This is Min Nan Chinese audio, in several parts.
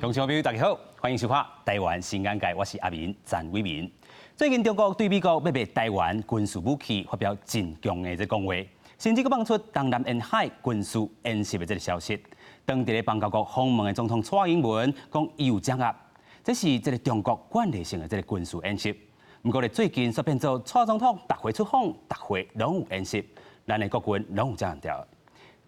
觀眾朋友，大家好，歡迎收看《台灣新眼界》，我是阿明陳偉民。最近中國對美國欲賣台灣軍事武器發表真強的這講話，甚至閣放出東南沿海軍事演習的這个消息。當佇咧邦交國訪問的總統蔡英文講，伊有掌握，這是這个中國慣例性的這个軍事演習。毋過咧，最近煞變做蔡總統逐回出訪，逐回攏有演習，咱的國軍攏有這樣調。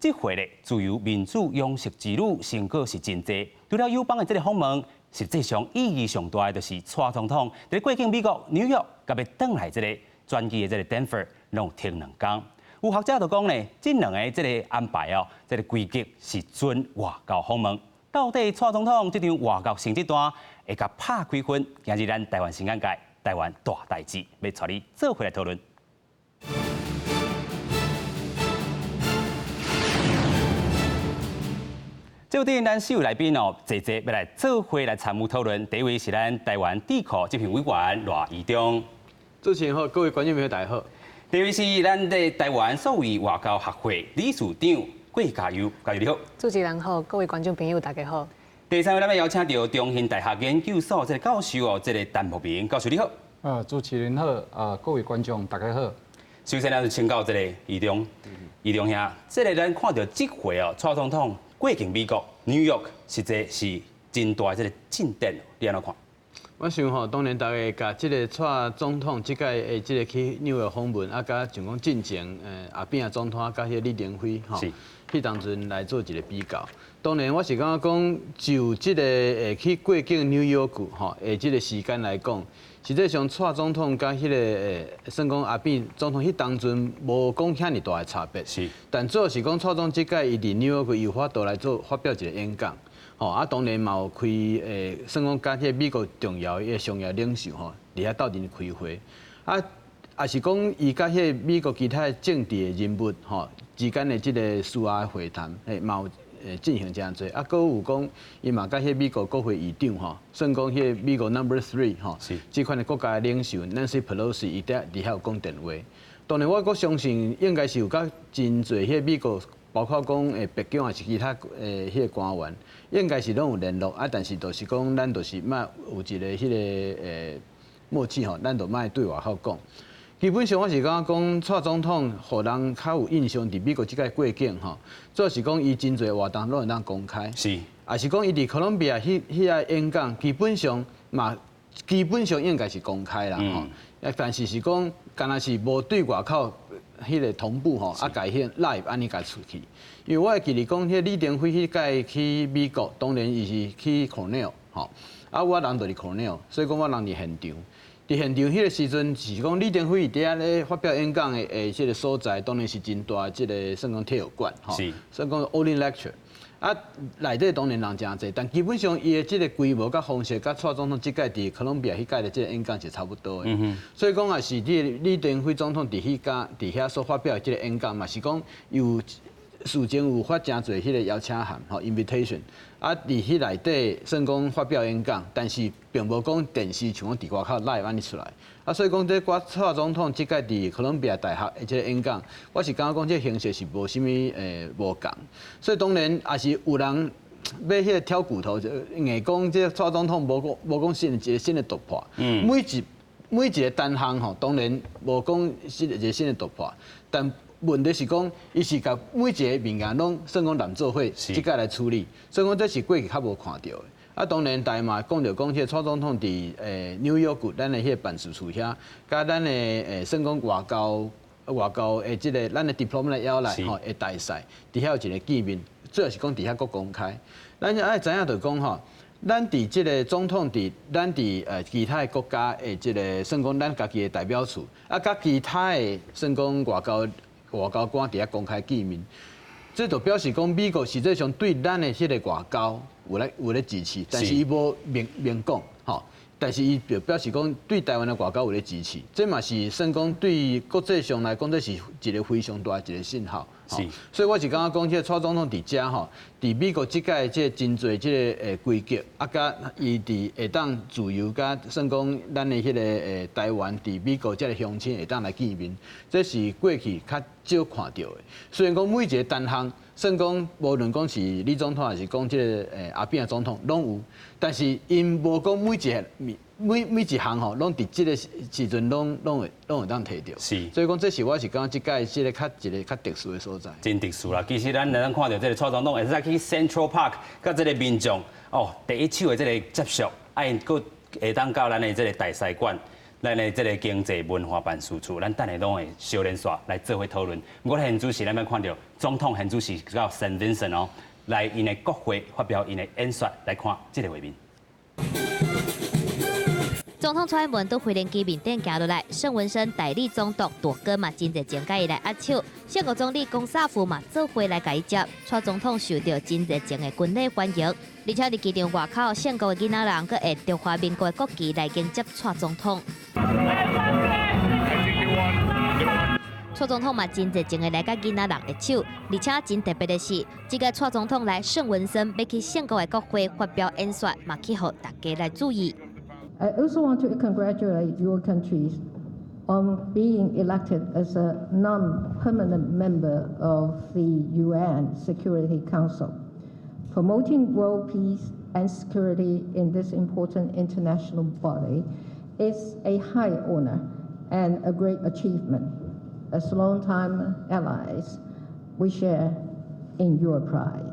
這回咧，自由民主永續之旅成果是真濟。除了友邦的這个訪問，實際上意義上大的就是蔡總統佇過境美國紐約，佮欲轉來這个轉機的這个 Denver，攏有停兩工。有學者就講咧，這兩个這个安排哦，這个規格是準外交訪問。到底蔡總統這張外交成績單會共拍幾分？今日咱台灣新眼界，台灣大代誌，欲帶你做伙來討論。這陣咱四位來賓哦，齊齊欲來做伙來參與討論。第一位是咱台灣智庫執行委員賴怡忠，主持人好，各位觀眾朋友大家好。第二位是咱的台灣數位外交學會理事長郭家佑，家佑你好。主持人好，各位觀眾朋友大家好。第三位，咱欲邀請著中興大學研究所這个教授哦，這个陳牧民教授你好。主持人好，各位觀眾大家好。首先，咱就請教這个怡忠，怡忠兄，這个咱看著這回哦，蔡總統過境美國紐約，實際是真大的這个進展，你按怎看？我想吼，當然大家共這个蔡總統這擺的這个去紐約訪問，啊，佮像講進前阿扁總統啊，佮彼个李登輝吼，彼當陣來做一个比較。當然，我是感覺講，就這个會去過境紐約吼，的這个時間來講，實際上蔡總統佮彼个算講阿扁總統彼當陣無講遐爾大的差別。但主要是講蔡總這擺伊佇紐約有法度來做發表一个演講。吼啊，當然嘛有開算講佮彼个美國重要的商業領袖吼，佇遐鬥陣開會。啊，也是講伊佮彼个美國其他政治的人物吼之間的這个私下會談，嘿，嘛有進行誠濟。啊，閣有講伊嘛佮彼个美國國會議長吼，算講彼个美國 Number Three 吼，這款的國家的領袖 Nancy Pelosi 伊佇遐有講電話。當然，我閣相信應該是有佮真濟彼个美國，包括講白宮抑是其他彼个官員，應該是攏有聯絡啊。但是就是講，咱就是莫有一個彼个默契吼，咱就莫對外口講。基本上我是感覺講，蔡總統予人較有印象，佇美國這擺過境吼，主要是講伊真濟活動攏會當公開。抑是講伊佇哥倫比亞彼彼个演講，基本上嘛，基本上應該是公開啦吼。啊，但是是講，敢若是無對外口彼个同步吼，啊，共彼 live 按呢共出去。因為我會記得講，彼个李登輝彼擺去美國，當然伊是去 Cornell 吼，啊，我人就佇 Cornell，所以講我人佇現場。佇現場彼个時陣是講李登輝佇遐咧發表演講的這个所在，當然是真大這个算講體育館吼，算講 Olin Lecture。啊，內底當然人誠濟，但基本上伊的這个規模佮方式，佮蔡總統這擺佇哥倫比亞彼擺的這个演講是差不多的。所以講也是李登輝總統佇彼家佇遐所發表的這个演講，嘛是講有事前有發誠濟彼个邀請函吼 invitation，啊，佇彼內底算講發表演講，但是並無講電視像講佇外口 live 按呢出來。啊，所以講這我蔡總統這擺佇哥倫比亞大學的這个演講，我是感覺講這个形式是無啥物無仝。所以當然也是有人欲彼个挑骨頭，就硬講這个蔡總統無講新的一个新的突破。每一个單項吼，當然無講新一个新的突破，但問題是講，伊是共每一個物件攏算講連做伙，這擺來處理，所以講這是過去較無看著的。啊，當然，大家嘛講著講，彼个蔡總統佇紐約區咱的彼個辦事處遐，佮咱的算講外交的這个咱的 diplomat 來吼的大使，佇遐有一個見面，主要是講佇遐閣公開。咱愛知影就講吼，咱佇這个總統佇咱佇其他的國家的這个算講咱家己的代表處，啊，佮其他的算講外交官佇遐公開見面，這就表示講美國實際上對咱的彼个外交有咧支持，但是伊無明明講吼，但是伊就表示講對台灣的外交有咧支持，這嘛是算講對國際上來講，這是一個非常大的一個信號。所以我是感覺講，這個蔡總統佇遮吼，佇美國這屆這真濟這個規格，啊，佮伊佇會當自由，佮算講咱的彼個台灣佇美國這个鄉親會當來見面，這是過去較少看著的。雖然講每一個單項，算講無論講是李總統，還是講這个阿扁總統，攏有，但是𪜶無講每一個每每一項吼，攏佇這个時陣攏會當提著。所以講這是我是感覺這屆這个較一个較特殊的所在。真特殊啦！其實咱咱看著這个蔡總統會使去 Central Park，佮這个民眾哦，第一手的這个接觸，啊，𪜶閣會當到咱的這个大使館，咱的這个經濟文化辦事處，咱等下攏會小連線來做伙討論。毋過現主時咱欲看著總統現主時到聖文森哦，來𪜶的國會發表𪜶的演說，來看這个畫面。總統蔡英文佇飛行機面頂行落來，聖文森代理總督杜根嘛真熱情共伊來握手，聖國總理岡薩夫嘛做伙來共伊接，蔡總統受著真熱情的軍禮歡迎，而且佇機場外口，聖國的囡仔人閣會中華民國的國旗來迎接蔡總統。蔡總統嘛真熱情的來佮囡仔人握手，而且真特別的是，這個蔡總統來聖文森欲去聖國的國會發表演說，嘛去予大家來注意。 I also want to congratulate your countries on being elected as a non-permanent member of the UN Security Council. Promoting world peace and security in this important international body is a high honor and a great achievement. As longtime allies, we share in your pride.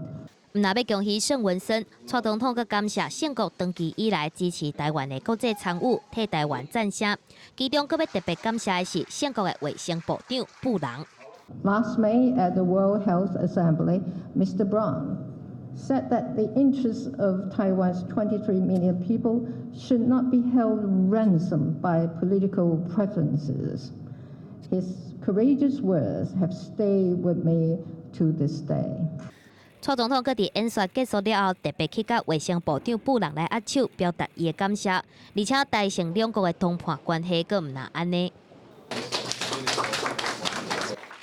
毋但欲恭喜聖文森，蔡總統閣感謝聖國長期以來支持台灣的國際參與，替台灣讚聲。其中閣欲特別感謝的是聖國的衛生部長布朗。 Last May at the World Health Assembly, Mr. Brown said that the interests of Taiwan's 23 million people should not be held ransom by political preferences. His courageous words have stayed with me to this day. 蔡總統閣佇演說結束了後，特別去佮衛生部長布朗來握手，表達伊的感謝。而且台聖兩國的談判關係閣毋但按呢。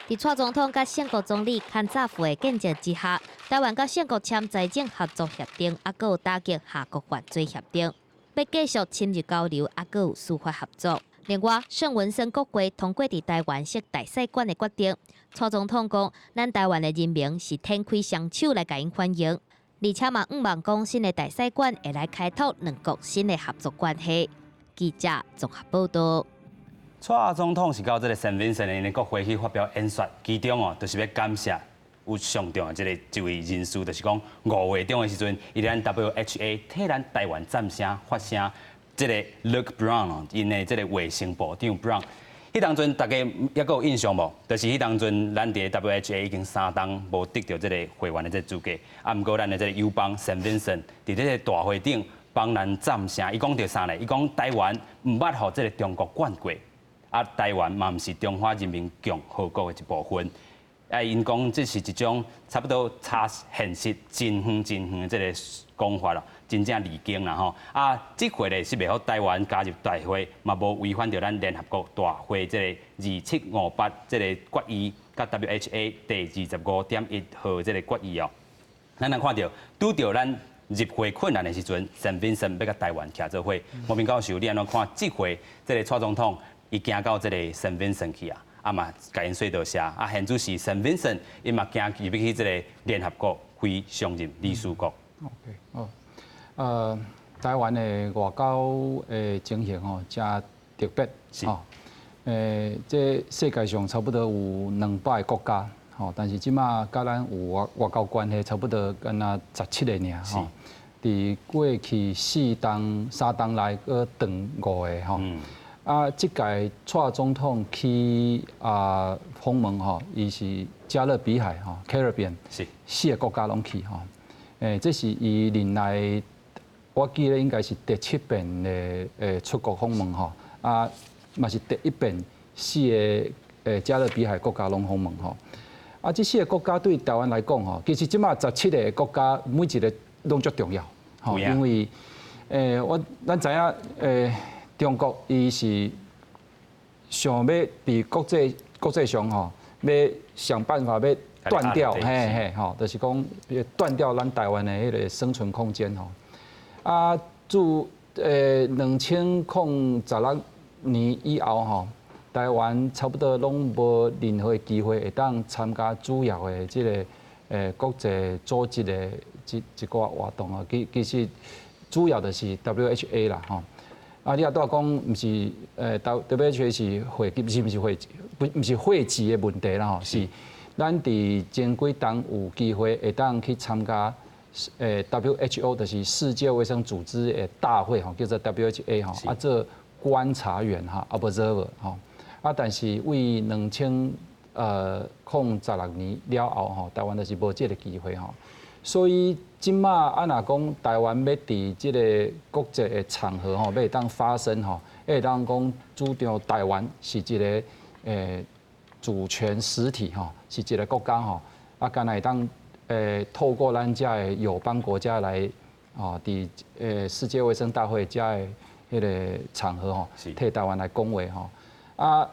佇蔡總統佮聖國總理坎扎夫的見證之下，台灣佮聖國簽財政合作協定，猶閣有打擊跨國犯罪協定，欲繼續深入交流，猶閣有司法合作。另外，聖文森國會通過佇台灣設大使館的決定。蔡總統講，咱台灣的人民是展開雙手來共𪜶歡迎，而且嘛，向望講新的大使館會來開拓兩國新的合作關係。記者綜合報道。蔡總統是到這个聖文森的國會去發表演說，其中哦，就是欲感謝有上重要這个一位人士，就是講5月中的時陣，伊佇咱 WHA 替咱台灣讚聲發聲。這个 Luke Brown 哦，𪜶的這个衛生部長 Brown，彼當陣大家猶閣有印象無？就是彼當陣咱佇 WHA 已經3冬無得著這个會員的這個資格，啊，毋過咱的這个友邦聖文森佇這个大會頂幫咱讚聲，伊講著啥咧？伊講台灣毋捌予這个中國管過，啊，台灣嘛毋是中華人民共和國的一部分。啊，𪜶講這是一種差不多差現實真遠真遠的這个講法咯，真正離經啦吼。啊，這回咧是袂予台灣加入大會，嘛無違反著咱聯合國大會這個2758這个決議，佮 WHA 第25.1號這个決議哦。咱來看著，拄著咱入會困難的時陣，聖文森欲佮台灣徛做伙。莫明教授，你按怎看？這回這个蔡總統伊行到這个聖文森去啊？啊嘛，共𪜶說多謝啊！現主時聖文森，伊嘛行入去這个聯合國非常任理事國。 OK，哦，台灣的外交的情形吼，誠特別，吼，這世界上差不多有200個國家，吼，但是這馬佮咱有外交關係，差不多敢若17個爾，吼。佇過去四冬、三冬內閣斷五个，吼。啊，這屆蔡總統去啊訪問吼，伊是加勒比海吼（Caribbean）四个國家攏去吼。這是伊任內，我記得應該是第七遍的出國訪問吼。啊，嘛是第一遍四个加勒比海國家攏訪問吼。啊，這四个國家對台灣來講吼，其實這馬17個國家每一个攏足重要，吼，因為咱知影中國伊是想欲佇國際上吼，欲想辦法欲斷掉，嘿嘿，吼，就是講斷掉咱台灣的彼个生存空間吼。啊，自2016年以後吼，台灣差不多攏無任何機會會當參加主要的這个國際組織的這一寡活動啊。其實主要就是 WHA 啦，吼。啊，你也拄仔講，毋是WHA 是會籍，是毋是會不毋是會籍的問題啦吼，是咱佇前幾冬有機會會當去參加WHO，就是世界衛生組織的大會吼，叫做 WHA 吼，啊做觀察員哈，observer 吼，啊但是為2016年了後吼，台灣就是無這个機會吼。所以這馬啊，若講台灣欲佇這个國際的場合吼，欲會當發聲吼，會當講主張台灣是一个主權實體吼，是一个國家吼，啊，敢若會當透過咱遮的友邦國家來哦，佇世界衛生大會遮的彼个場合吼，替台灣來講話吼。啊，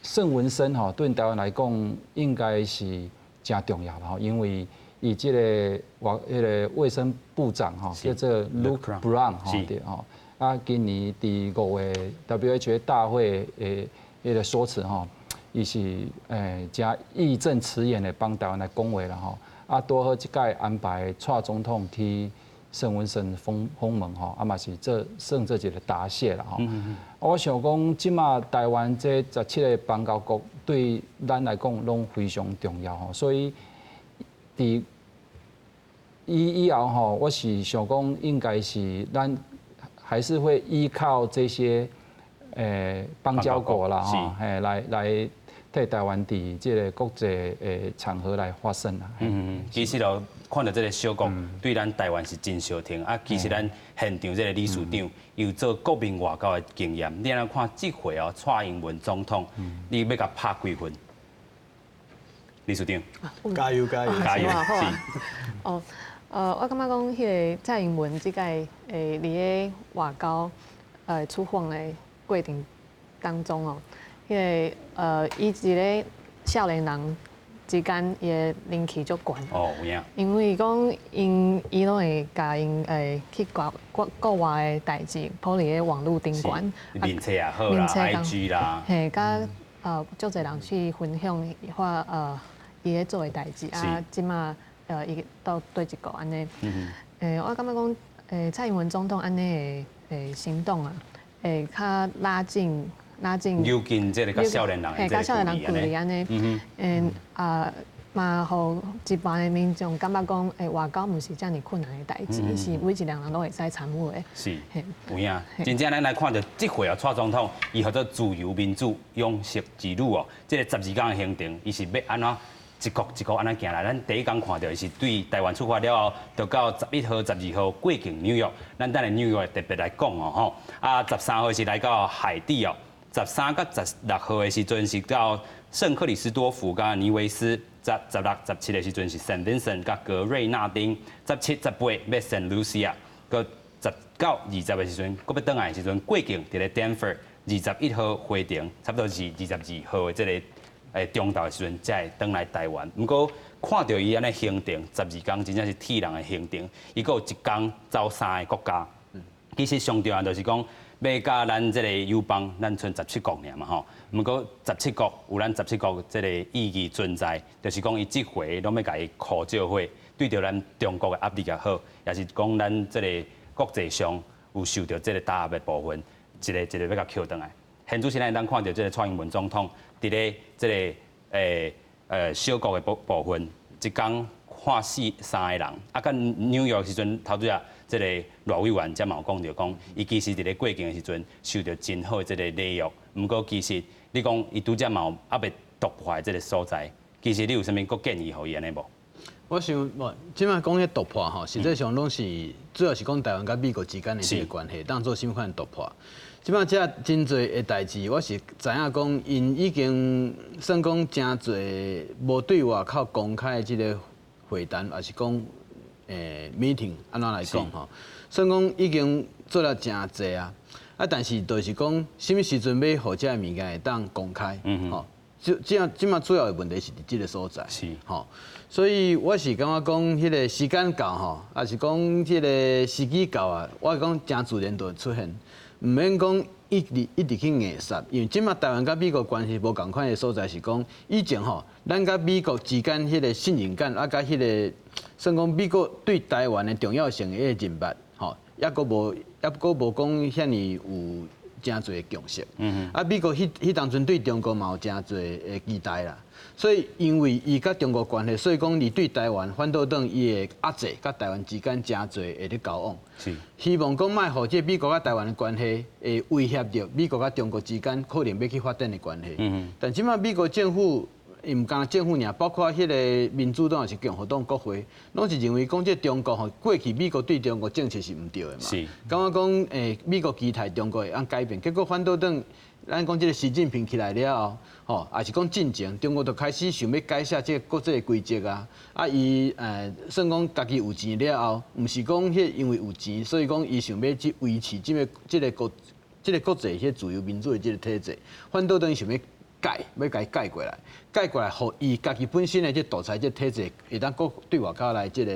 聖文森吼，對台灣來講應該是誠重要啦吼，因為伊這个外彼个衛生部長吼，叫做 Luke Brown 吼對吼。啊，今年佇5月 WHO 大會的彼个說辭吼，伊是誠義正辭嚴的幫台灣來講話啦吼。啊，拄好這擺安排蔡總統去聖文森訪問吼，啊嘛是做算做一个答謝啦吼。我想講，這馬台灣這17个邦交國對咱來講攏非常重要吼，所以佇以後吼，我是想講，應該是咱還是會依靠這些邦交國啦吼，嘿來替台灣佇這个國際的場合來發聲啦。嗯，其實哦，看著這个小國對咱台灣是真相挺啊。其實咱現場這个理事長有做國民外交的經驗，你按怎看這回哦，蔡英文總統，你欲共拍幾分？理事長，加油加油加油！是。哦，我感覺講彼个蔡英文這擺佇咧外交出訪的過程當中哦，彼个伊一个少年人之間，伊的人氣足懸。哦，有影。因為講𪜶伊攏會共𪜶去國國國外的代誌，鋪佇咧網路頂懸。面冊也好啦，IG 啦。嘿，佮足濟人去分享或伊咧做的代誌啊，這馬伊到佗一國按呢。我感覺講蔡英文總統按呢的行動啊，會較拉近拉近。有近這个佮少年人的佮少年人距離按呢。啊，嘛，予一般的民眾感覺講，外交毋是遮爾困難的代誌，是每一个人攏會使參與的。是，有影。真正咱來看著這回啊，蔡總統伊號做自由民主永續之旅哦，這个12天的行程，伊是欲按怎一國一國按怎行來？咱第一工看著伊是對台灣出發了後，就到11號、12號過境紐約。咱等下紐約特別來講哦，吼。啊，13號是來到海地哦，13佮16號的時陣是到聖克里斯多福佮尼維斯。十、16、17的時陣是聖文森佮格瑞納丁，17、18欲聖盧西亞，閣19、20的時陣，閣欲轉來的時陣過境佇咧丹佛，21號回程，差不多是22號的這个中晝的時陣才會轉來台灣。毋過看著伊按呢行程，12天真正是鐵人的行程，伊閣有一工走三个國家。其實上重要就是講，欲佮咱這个友邦，咱賰十七國爾嘛吼。毋過十七國有咱十七國這个意義存在，就是講伊這回攏欲共伊箍做伙，對著咱中國的壓力也好，也是講咱這个國際上有受著這个打壓的部分，一个一个欲共抾轉來。現主時咱會當看著這个蔡英文總統佇咧這个小國的部分，一工看死三个人，啊，佮紐約時陣頭拄仔這个賴委員才嘛有講著講，伊其實佇咧過境的時陣受著真好的這个禮遇，毋過其實你講伊拄才嘛有猶未突破的這个所在，其實你有啥物閣建議予伊按呢無？我想，無，這馬講彼突破吼，實際上攏是主要是講台灣佮美國之間的這个關係，當做啥物款突破。這馬這真濟的代誌，我是知影講，𪜶已經算講誠濟無對外口公開的這个會談，抑是講meeting 按怎來講吼，算講已經做了誠濟啊。啊，但是就是講，啥物時陣欲予這个物件會當公開，吼。這這馬主要的問題是佇這个所在。吼，所以我是感覺講，彼个時間到吼，抑是講這个時機到啊，我講誠自然就會出現，毋免講一直一直去硬殺，因為這馬台灣佮美國關係無仝款的所在是講，以前吼，咱佮美國之間彼个信任感，啊，佮彼个算講美國對台灣的重要性的彼个認捌，吼，猶閣無，猶閣無講遐爾有誠濟的共識。啊，美國彼當陣對中國嘛有誠濟的期待啦。所以因為伊佮中國關係，所以講伊對台灣反倒轉伊會壓制佮台灣之間誠濟的咧交往。希望講莫予這美國佮台灣的關係會威脅著美國佮中國之間可能欲去發展的關係。但這馬美國政府，伊毋干焦政府爾，包括彼个民主黨抑是共和黨國會，攏是認為講這中國吼過去美國對中國政策是毋對的嘛。感覺講美國期待中國會按改變，結果反倒轉咱講這个習近平起來了後，吼，也是講進前中國就開始想欲改寫這个國際規則啊。啊，伊算講家己有錢了後，毋是講彼因為有錢，所以講伊想欲去維持這个國際彼自由民主的這个體制，反倒轉伊想欲改，欲共伊改過來，改過來，予伊家己本身的這獨裁這體制會當閣對外口來這个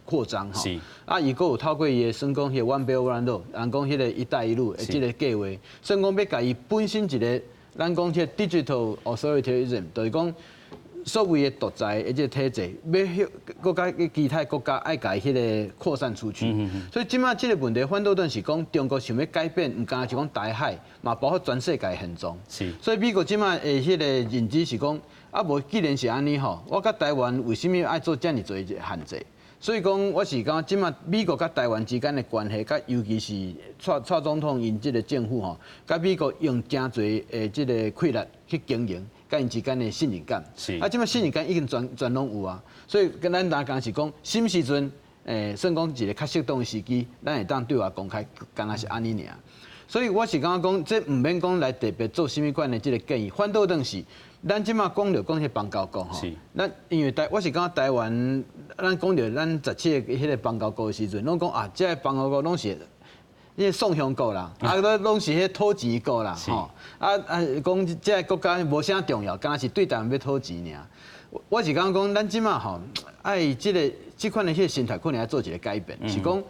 擴張吼。啊，伊閣有透過伊的算講彼个 One Belt One Road，人講彼个一帶一路的這个計劃，算講欲共伊本身一个咱講這個 digital authoritarianism，就是講所謂的獨裁的這个體制，欲閣佮其他國家愛共伊彼个擴散出去。所以這馬這个問題反倒轉是講中國想欲改變，毋干焦是講台海，嘛包括全世界現狀。所以美國這馬的彼个認知是講，啊無既然是按呢吼，我佮台灣為啥物愛做遮爾濟限制？所以講，我是感覺這馬美國佮台灣之間的關係，佮尤其是蔡蔡總統𪜶這个政府吼，佮美國用誠濟的這个氣力去經營，佮𪜶之間的信任感。啊，這馬信任感已經全全攏有啊，所以跟咱若講是講，啥物時陣，算講一个較適當的時機，咱會當對外公開，敢若是按呢爾。所以我是感覺講，這毋免講來特別做啥物款的這个建議，反倒轉是，咱這馬講著講彼邦交國吼，咱因為台，我是感覺台灣，咱講著咱十七个彼个邦交國的時陣，攏講啊，這个邦交國攏是彼个喪鄉國啦，啊，攏攏是彼討錢國啦，吼，啊啊，講這个國家無啥重要，敢若是對台灣欲討錢爾。我是感覺講，咱這馬吼，愛這个這款的彼个心態，可能愛做一个改變，是講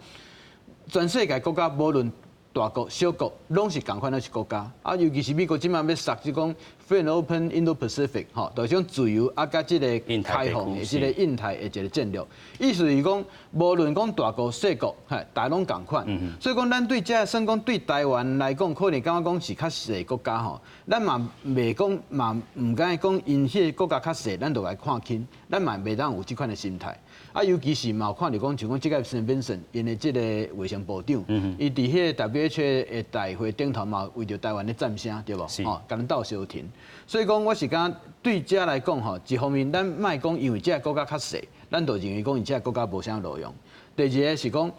全世界國家無論大國、小國，攏是仝款，攏是國家。啊，尤其是美國這馬欲殺，就講 Free and Open Indo-Pacific，吼，就是講自由啊，佮這個開放的這个印太的一个戰略。意思是講，無論講大國、細國，嘿，大家攏仝款。所以講，咱對這算講對台灣來講，可能感覺講是較細國家吼，咱嘛袂講嘛，毋敢講𪜶彼个國家較細，咱就來看輕，咱嘛袂當有這款的心態。啊，尤其是嘛有看著講，像講這個陳敏盛，𪜶的這个衛生部長，伊佇彼个 WHO 的大會頂頭嘛，為著台灣咧贊聲，對無？吼，共咱鬥相挺。所以講，我是感覺對這來講吼，一方面咱莫講，因為這个國家較細，咱就認為講𪜶這个國家無啥路用。第二个是講，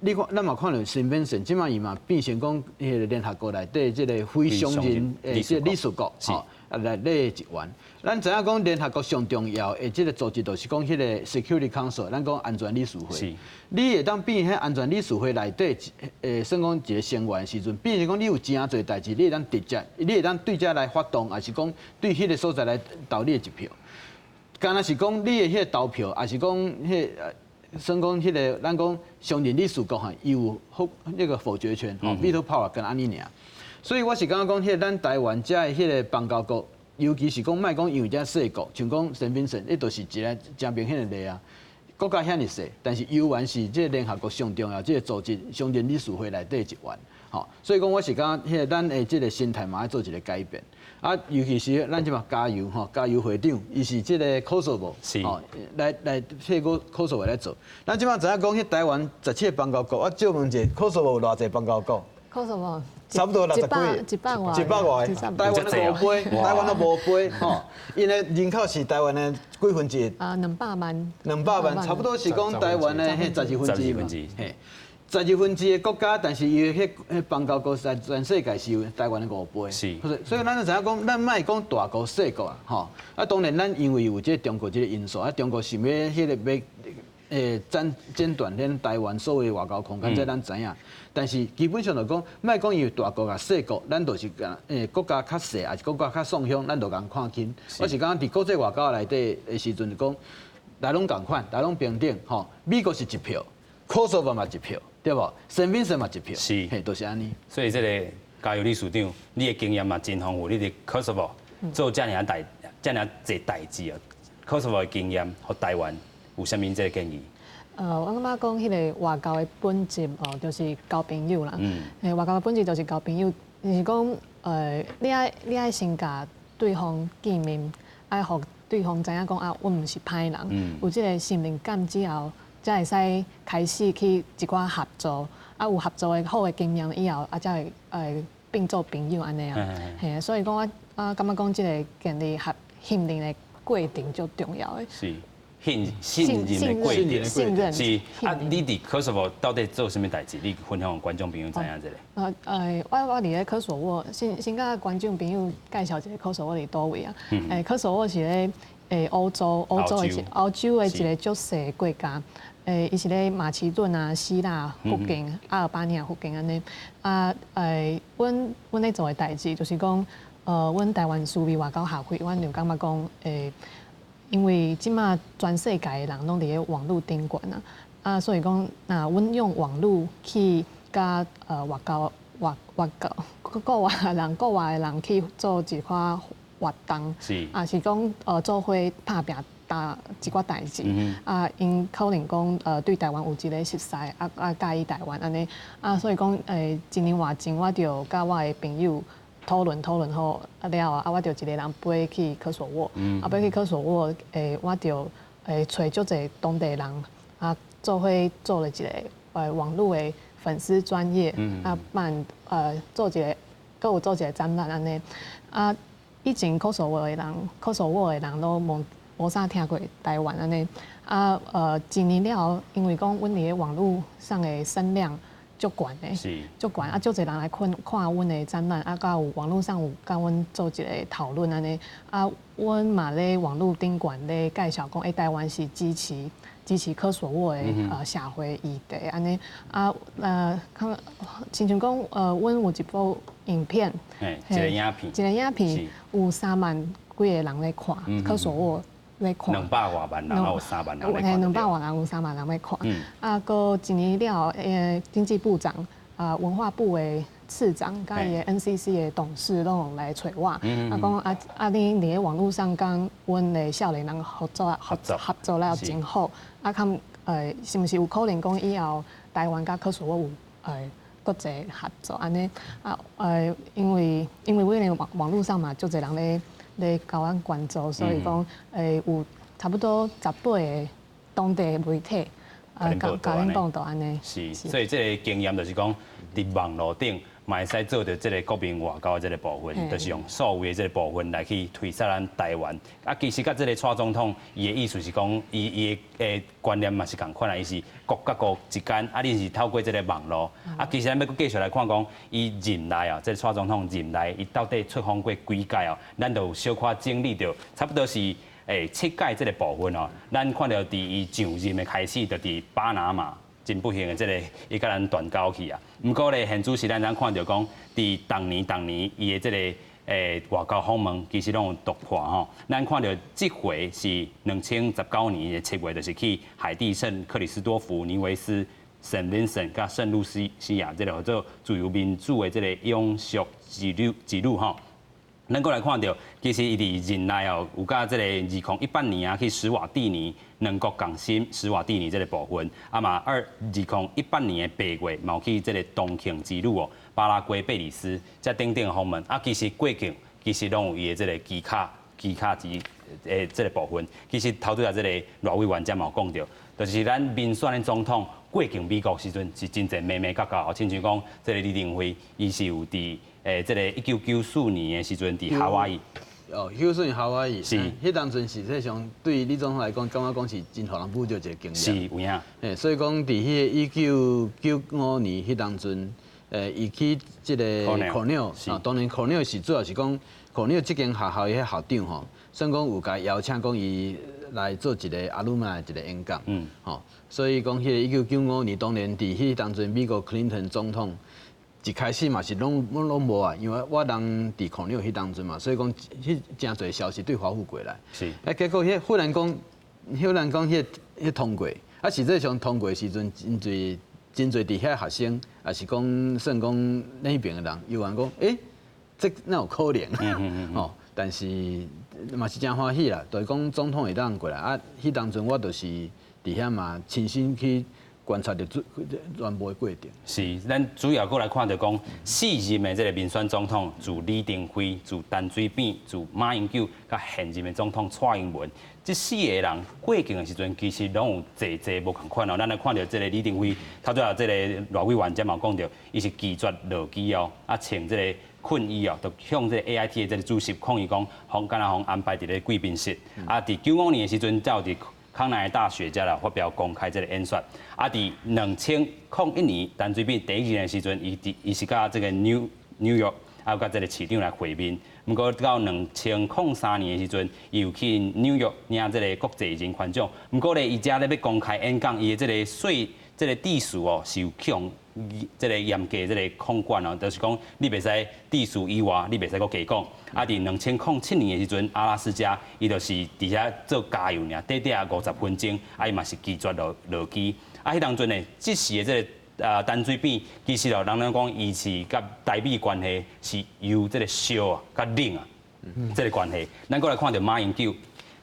你看，咱嘛看著陳敏盛，這馬伊嘛變成講，彼个聯合國內底這个非常任的這個理事國，吼，啊內底一員。咱知影講聯合國上重要的這个組織，就是講彼個 Security Council，咱講安全理事會。你會當變彼安全理事會內底，算講一个成員的時陣，變成講你有誠濟代誌，你會當直接，你會當對這來發動，抑是講對彼个所在來投你的一票。敢若是講你的彼个投票，抑是講彼个算講彼个咱講常任理事國吼，伊有否那个否決權，吼，veto power 敢若按呢爾。所以我是感覺講，彼个咱台灣遮的彼个邦交國，尤其是講莫講因為遮細國，像講陳敏盛，彼就是一个誠明顯的例啊。國家遐爾細，但是猶原是這个聯合國上重要這个組織常任理事會內底一員，吼。所以講我是感覺，彼个咱的這个心態嘛愛做一个改變。啊，尤其是咱這馬加油吼，加油會長，伊是這个科索沃，吼，來替個科索沃來做。咱這馬知影講，彼台灣十七個邦交國，我借問者，科索沃有偌濟邦交國？科索沃差不多六十幾，一百外，一百外，台灣都五倍，台灣都無倍，吼，𪜶的人口是台灣的幾分之一？啊，200萬。 200萬，差不多是講台灣的彼十二分之一嘛，嘿，十二分之一的國家，但是伊的彼邦交國在全世界是有台灣的五倍，所以咱就知影講，咱莫講大國細國啊，吼，啊，當然咱因為有這個中國這个因素，啊，中國想欲彼个欲剪剪斷咱台灣所有外交空間，這咱知影。但是基本上來講，莫講伊有大國佮細國，咱就是國家較細，抑是國家較散鄉，咱就共看輕。我是感覺佇國際外交內底的時陣，就講大家攏仝款，大家攏平等，吼。美國是一票，科索沃嘛一票，對無？聖文森嘛一票，嘿，就是按呢。所以這个嘉佑理事長，你的經驗嘛真豐富，你佇科索沃做遮爾大、遮爾濟代誌啊，科索沃的經驗予台灣有啥物這个建議？我感覺講彼个外交的本質哦，就是交朋友啦。外交的本質就是交朋友，就是講，你愛先共對方見面，愛予對方知影講啊，阮毋是歹人，有這个信任感之後，才會使開始去一寡合作。啊，有合作的好的經驗以後，啊，才會變做朋友按呢啊。嘿啊，所以講我啊感覺講這个建立合信任的過程足重要的。是。信任的過程。信任。是啊，你佇科索沃到底做啥物代誌？你分享予觀眾朋友知影一下。我佇咧科索沃，先共觀眾朋友介紹一下科索沃佇佗位啊。科索沃是咧歐洲的一个足細的國家。伊是咧馬其頓啊、希臘附近、阿爾巴尼亞附近按呢。啊，阮咧做的代誌就是講，阮台灣思維外交學會，阮就感覺講，因為這馬全世界的人攏佇咧網路頂懸啊，啊，所以講，若阮用網路去佮外交國外的人去做一寡活動，啊，是講做伙拍拚焦一寡代誌，啊，𪜶可能講對台灣有一个熟似，啊佮意台灣按呢，啊，所以講一年外前我就佮我的朋友討論討論好啊了啊，我就一个人飛去科索沃，啊飛去科索沃，我就揣足濟當地人啊，做伙做了一个網路的粉絲專頁，啊辦做一个，閣有做一个展覽按呢，啊以前科索沃的人攏無啥聽過台灣按呢，啊一年了後，因為講阮佇咧網路上的聲量足懸的，足懸啊！足濟人來看看阮的展覽，啊，閣有網路上有佮阮做一个討論按呢，啊，阮嘛咧網路頂懸咧介紹講，台灣是支持科索沃的社會議題按呢，啊親像講阮有一部影片，一个影片，一个影片有3萬幾个人咧看，科索沃咧看，200外萬人，有3萬人咧看。200外人有3萬人咧看。啊，閣一年了後，經濟部長啊，文化部的次長，佮伊的 NCC 的董事攏有來揣我，啊講啊，你佇咧網路上佮阮的少年人合作了真好，啊，看是毋是有可能講以後台灣佮科索沃有國際合作按呢？啊因為阮的網路上嘛，足濟人咧共阮關注，所以講有差不多18個當地的媒體啊，共阮報導按呢。是，所以這个經驗就是講，佇網路頂嘛會使做著這个國民外交的這个部分，就是用數位的這个部分來去推捒咱台灣。啊，其實佮這个蔡總統伊的意思是講，伊的觀念嘛是仝款啦，伊是國佮國之間，啊，恁是透過這个網路。啊，其實咱欲閣繼續來看講，伊任內啊，這个蔡總統任內，伊到底出訪過幾屆哦？咱就小可整理著，差不多是七屆這个部分哦。咱看著佇伊上任的開始，就佇巴拿馬。真不幸的，這个伊共咱斷交去啊。毋過咧，現主時咱通看著講，佇逐年逐年伊的這个外交訪問，其實攏有突破吼。咱看著這回是2019年的7月，就是去海地聖克里斯多福尼維斯、聖文森佮聖露西亞這个叫做自由民主的這个永續之旅吼。咱閣來看著，其實伊佇任內哦，有佮這个2018年啊去史瓦蒂尼兩國共心史瓦蒂尼這个部分，啊嘛2018年的8月，嘛有去這个東慶之旅哦，巴拉圭、貝里斯這等等的訪問，啊其實過境其實攏有伊的這个旗卡之的這个部分。其實頭拄仔這个賴委員才嘛有講著，就是咱民選的總統過境美國時陣是真濟眉眉角角，親像講這个李登輝，伊是有佇這个1994年的時陣，佇夏威夷。哦，1994年夏威夷。彼當陣實際上對李總統來講，感覺講是真予人侮辱一個經驗。是有影。所以講佇彼個1995年彼當陣，伊去這个考紐，啊，當然考紐是主要是講考紐這間學校的彼校長吼，算講有共邀請講伊來做一個 alumni 一個演講，吼，所以講彼個1995年，當然佇彼當陣美國克林頓總統一開始嘛是攏攏攏無啊，因為我人佇康紐彼當陣嘛，所以講彼誠濟消息對華府過來，啊結果彼忽然講，忽然講彼通過，啊實際上通過的時陣真濟真濟佇遐學生，也是講算講那邊的人，有人講，欸，這哪有可能？吼，但是嘛是真歡喜啦，就是講總統會當過來啊，彼當陣我就是佇遐嘛親身去觀察著全部的過程。是，咱主要閣來看著講四任的這个民選總統，自李登輝、自陳水扁、自馬英九，佮現任的總統蔡英文，這四個人過境的時陣，其實攏有濟濟無仝款哦。咱來看著這个李登輝，頭拄仔這个賴委員才嘛講著，伊是拒絕落機哦，啊穿這个困衣哦，就向這个 AIT 的這个主席抗議講，予敢若予安排佇咧貴賓室。啊，佇95年的時陣，才有佇康奈爾大學遮啦發表公開這个演說。啊，佇2001年，陳水扁第一任的時陣，伊佇伊是佮這个 New York 啊，佮這个市長來會面。毋過到2003年的時陣，伊有去紐約領這个國際人權獎。毋過咧，伊遮咧欲公開演講，伊的這个稅這个致詞哦，是有去予這个嚴格這个控管哦，就是講你袂使致詞以外，你袂使閣加講。啊，佇2007年的時陣，阿拉斯加伊就是佇遐做加油爾，短短50分鐘，啊，伊嘛是拒絕落落機。啊，彼當陣呢，這時的這个陳水扁，其實哦，人攏講伊是佮台美關係是由這个燒啊佮冷啊，這个關係。咱閣來看著馬英九，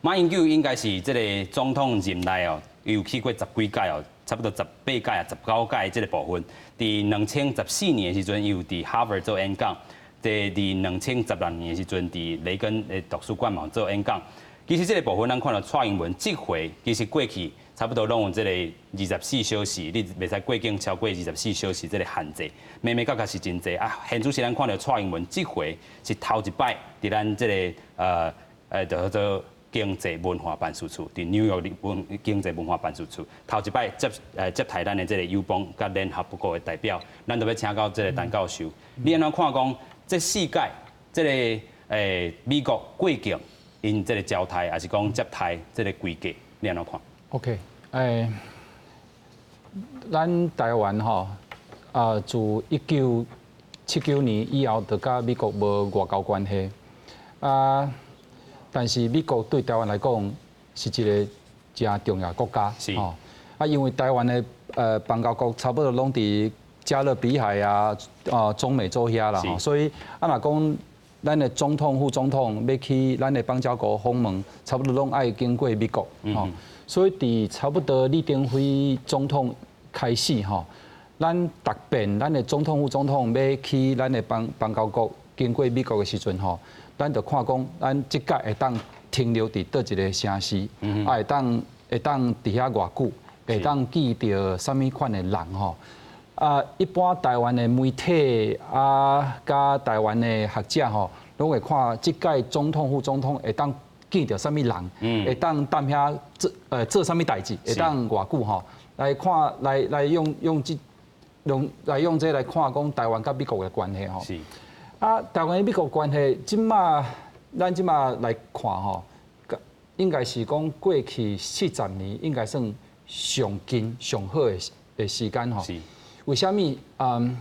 馬英九應該是這个總統任內哦，有去過十幾屆哦，差不多18屆啊，19屆這个部分。佇2014年的時陣，伊有佇哈佛做演講；佇2016年的時陣，佇雷根的圖書館嘛做演講。其實這个部分，咱看著蔡英文這回其實過去差不多攏有這个24小時，你袂使過境超過二十四小時這个限制，眉眉角角是真濟啊。現主時咱看著蔡英文這回是頭一擺佇咱這个就叫做經濟文化辦事處，佇紐約文經濟文化辦事處，頭一擺接待咱的這个友邦佮聯合國的代表，咱就欲請教這个陳教授，你按怎看講這四屆這个美國過境𪜶這个招待，抑是講接待這个規格，你按怎看？OK，咱台灣吼啊，自1979年以後，就佮美國無外交關係啊。但是美國對台灣來講是一个誠重要國家，吼啊，因為台灣的邦交國差不多攏佇加勒比海啊、啊中美洲遐啦，所以啊若講咱的總統、副總統欲去咱的邦交國訪問，差不多攏愛經過美國，吼，所以佇差不多李登輝總統開始吼，咱逐遍咱的總統、副總統欲去咱的邦交國經過美國的時陣吼，咱就看講，咱這擺會當停留佇佗一个城市，啊會當佇遐偌久，會當見著啥物款的人吼。啊，一般台灣的媒體啊，佮台灣的學者吼，攏會看這屆總統、副總統會當見著啥物人，會當踮遐做啥物代誌，會當偌久吼，來看來來用用這用來用這來看講台灣佮美國的關係吼。啊，台灣與美國關係，這馬咱這馬來看吼，應該是講過去40年應該算上近上好的時間吼。為啥物？嗯，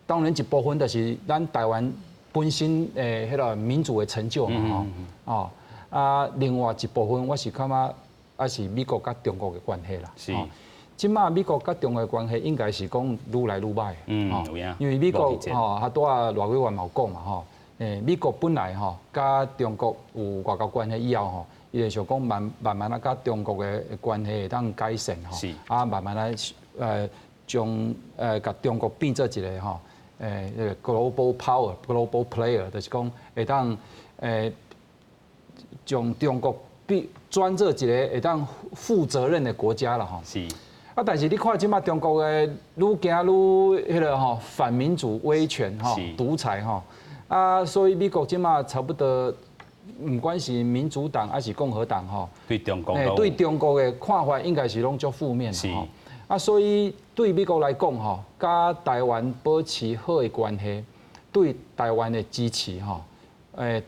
當然一部分就是咱台灣本身的彼个民主的成就嘛吼。哦，啊，另外一部分我是感覺抑是美國佮中國的關係啦。這馬美國佮中國的關係應該是講愈來愈䆀。因為美國吼，啊拄仔賴委員嘛有講嘛吼，美國本來吼佮中國有外交關係以後吼，伊就想講慢慢慢仔佮中國的關係會當改善吼，啊慢慢仔將共中國變做一个吼，那个 global power、global player，就是講會當將中國變轉做一个會當負責任的國家啦吼。啊！但是你看這馬中國的愈行愈彼个吼反民主威權吼獨裁吼啊，所以美國這馬差不多，毋管是民主黨抑是共和黨吼，對中國對中國的看法應該是攏足負面的吼。啊，所以對美國來講吼，佮台灣保持好的關係，對台灣的支持吼，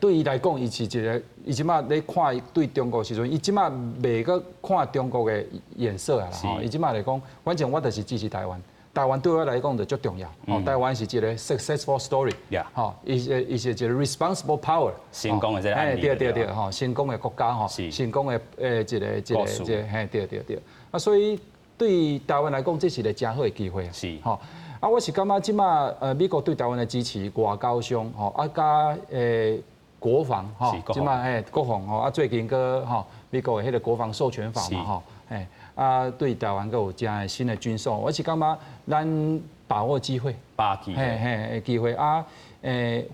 對伊來講，伊是一个，伊這馬咧看對中國時陣，伊這馬袂閣看中國的眼色啊啦吼，伊這馬來講，反正我就是支持台灣，台灣對我來講就足重要。哦，台灣是一个 successful story，吼，伊是一个 responsible power，成功的這个案例。對對對，吼，成功的國家吼，成功的一個，嘿，對對對。啊，所以對台灣來講，這是一个誠好的機會。吼。啊，我是感覺這馬美國對台灣的支持，外交上吼，啊佮國防吼，這馬嘿國防吼，啊最近閣吼美國的彼个國防授權法嘛吼，嘿啊對台灣閣有誠新的軍售，我是感覺咱把握機會，把握機會，嘿嘿機會啊，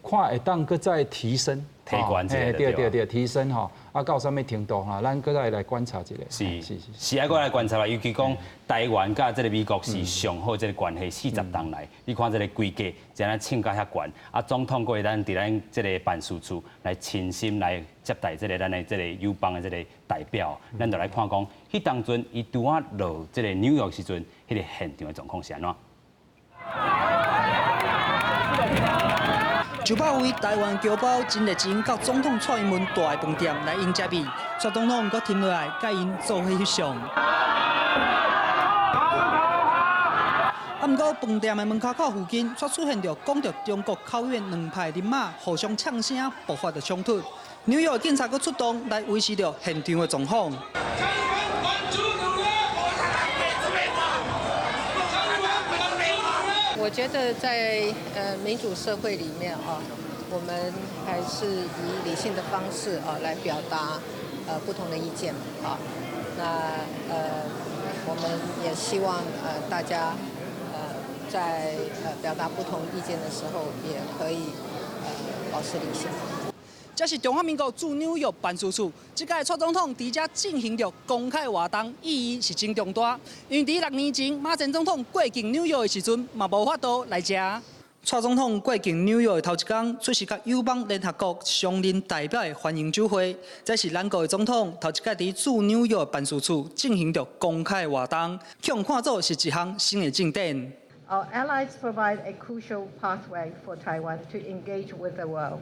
看會當閣再提升，提懸一下。對對對，提升吼，啊到啥物程度吼，咱閣再來觀察一下。是是是，愛閣來觀察啦，尤其講台灣佮這个美國是上好這个關係，40冬來，你看這个規格，怎樣衝甲遐懸，啊總統閣會咱佇咱這个辦事處來親身來接待這个咱的這个友邦的這个代表，咱就來看講，彼當陣伊拄仔落這个紐約時陣，彼个現場的狀況是按怎？ 900位台灣僑胞真熱情，到總統蔡英文蹛的飯店來迎接伊。蔡總統閣停落來，佮𪜶做伙翕相。啊，毋過飯店的門跤口附近，卻出現著講著中國口語的兩派人馬互相嗆聲，爆發著衝突。紐約警察閣出動來維持著現場的狀況。我覺得在民主社會裡面啊，我們還是以理性的方式啊來表達不同的意見啊。那我們也希望大家在表達不同意見的時候，也可以保持理性。這是中華民國駐紐約辦事處，這屆蔡總統佇遮進行著公開活動，意義是真重大。因為佇6年前馬前總統過境紐約的時陣，嘛無法度來遮。蔡總統過境紐約的頭一工，出席佮友邦聯合國常任代表的歡迎酒會。這是咱國的總統頭一擺佇駐紐約辦事處進行著公開活動，予看做是一項新的進展。 Our allies provide a crucial pathway for Taiwan to engage with the world.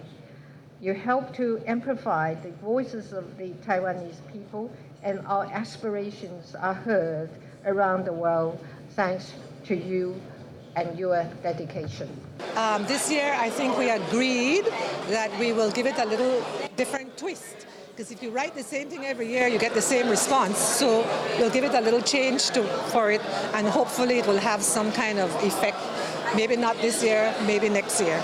You help to amplify the voices of the Taiwanese people, and our aspirations are heard around the world thanks to you and your dedication. This year, I think we agreed that we will give it a little different twist. Because if you write the same thing every year, you get the same response. So we'll give it a little change for it, and hopefully it will have some kind of effect. Maybe not this year, maybe next year.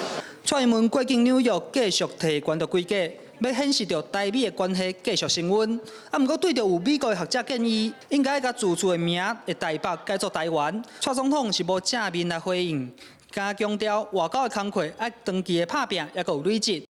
蔡英文過境紐約，繼續提懸著規格，欲顯示著台美的關係繼續升溫。啊，毋過對著有美國的學者建議，應該共住處的名的台北改做台灣，蔡總統是無正面來回應，加強調外交的工課愛長期的拍拚，猶閣有累積。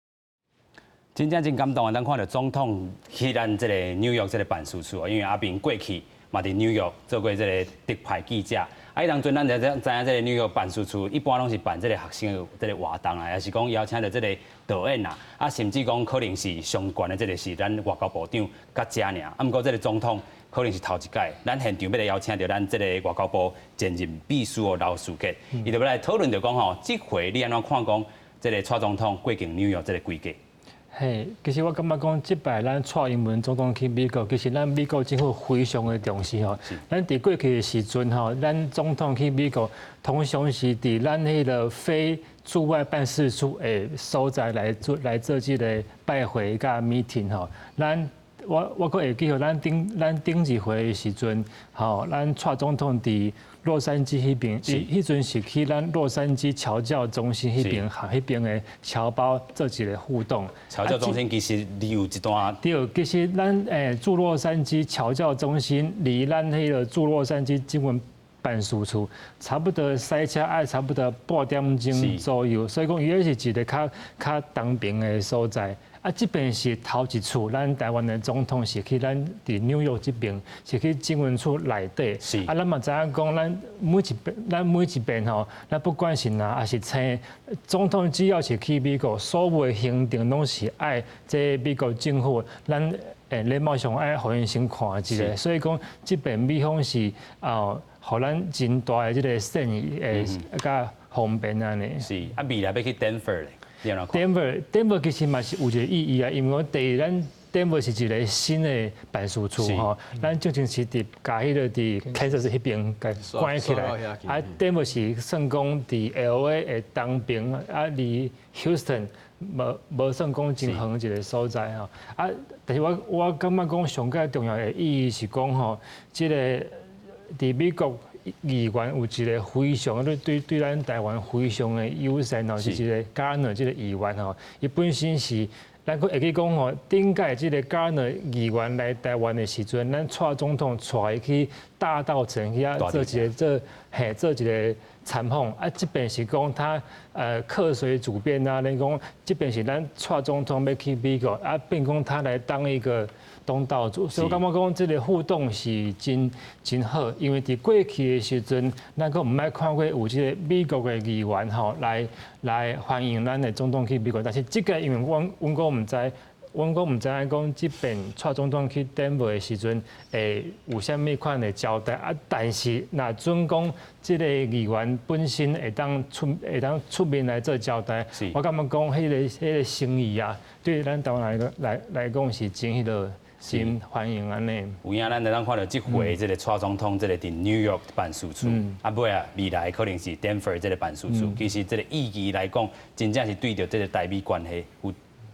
真正真感動啊！咱看著總統去咱這个紐約這个辦事處，因為阿明過去嘛佇紐約做過這个特派記者。啊，彼當陣咱就知影這个紐約辦事處一般攏是辦這个學生的這个活動啊，抑是講邀請著這个導演啊，啊，甚至講可能是上懸的這个是咱外交部長佮遮爾。啊，毋過這个總統可能是頭一擺，咱現場欲來邀請著咱這个外交部前任秘書劉士傑，伊就欲來討論著講吼，這回你按怎看講這个蔡總統過境紐約這个規格？嘿，其實我感覺講，這擺咱蔡英文總統去美國，其實咱美國政府非常的重視吼。咱佇過去的時陣吼，咱總統去美國，通常是佇咱彼个非駐外辦事處的所在來做這个拜會佮 meeting 吼。咱我閣會記得咱頂一回的時陣，吼，咱蔡總統佇洛杉磯彼邊，伊彼陣是去咱洛杉磯僑教中心彼邊，和彼邊的僑胞做一个互動。僑教中心其實離有一段。對，其實咱駐洛杉磯僑教中心離咱彼个駐洛杉磯政文辦事處差不多駛車愛差不多半點鐘左右，所以講伊彼是一个較東邊的所在。啊，這邊是頭一次，咱台灣的總統是去咱佇紐約這邊，是去政文處內底。啊，咱嘛知影講，咱每一遍吼，咱不管是藍抑是青，總統只要是去美國，所有的行程攏是愛這美國政府，咱禮貌上愛予𪜶先看一下。所以講，這邊美方是啊，予咱真大的這个善意的佮方便按呢。是啊，未來欲去 Denver 咧。Denver，Denver 其實嘛是有一個意義啊，因為講第一，咱 Denver 是一個新的辦事處吼，咱之前是佇共彼個佇 Kansas 彼邊共關起來，啊，Denver 是算講佇 LA 的東邊，啊，離 Houston 無算講真遠一個所在吼，啊，但是我感覺講上蓋重要的意義是講吼，這個佇美國議員有一個非常對咱台灣非常的友善吼，是一個 Gardner 這個議員吼，伊本身是。咱閣會記講吼，頂屆這個 Gardner 議員來台灣的時陣，咱蔡總統帶伊去大稻埕遐做一個參訪，啊，這邊是講他客隨主便啊，恁講這邊是咱蔡總統欲去美國，啊，變講他來當一個東道主，所以我感覺講這個互動是真真好，因為佇過去的時陣，咱閣毋捌看過有這個美國的議員吼來歡迎咱的總統去美國，但是這個因為阮閣毋知。阮閣毋知影講這遍蔡總統去 Denver 的時陣會有啥物款的交代啊？但是若準講這個議員本身會當出面來做交代，我感覺講彼個誠意啊，對咱台灣來講是真彼個真歡迎按呢。有影，咱會當看著這回這個蔡總統這個佇 New York 辦事處，啊尾啊未來可能是 Denver 這個辦事處。其實這個意義來講，真正是對著這個台美關係有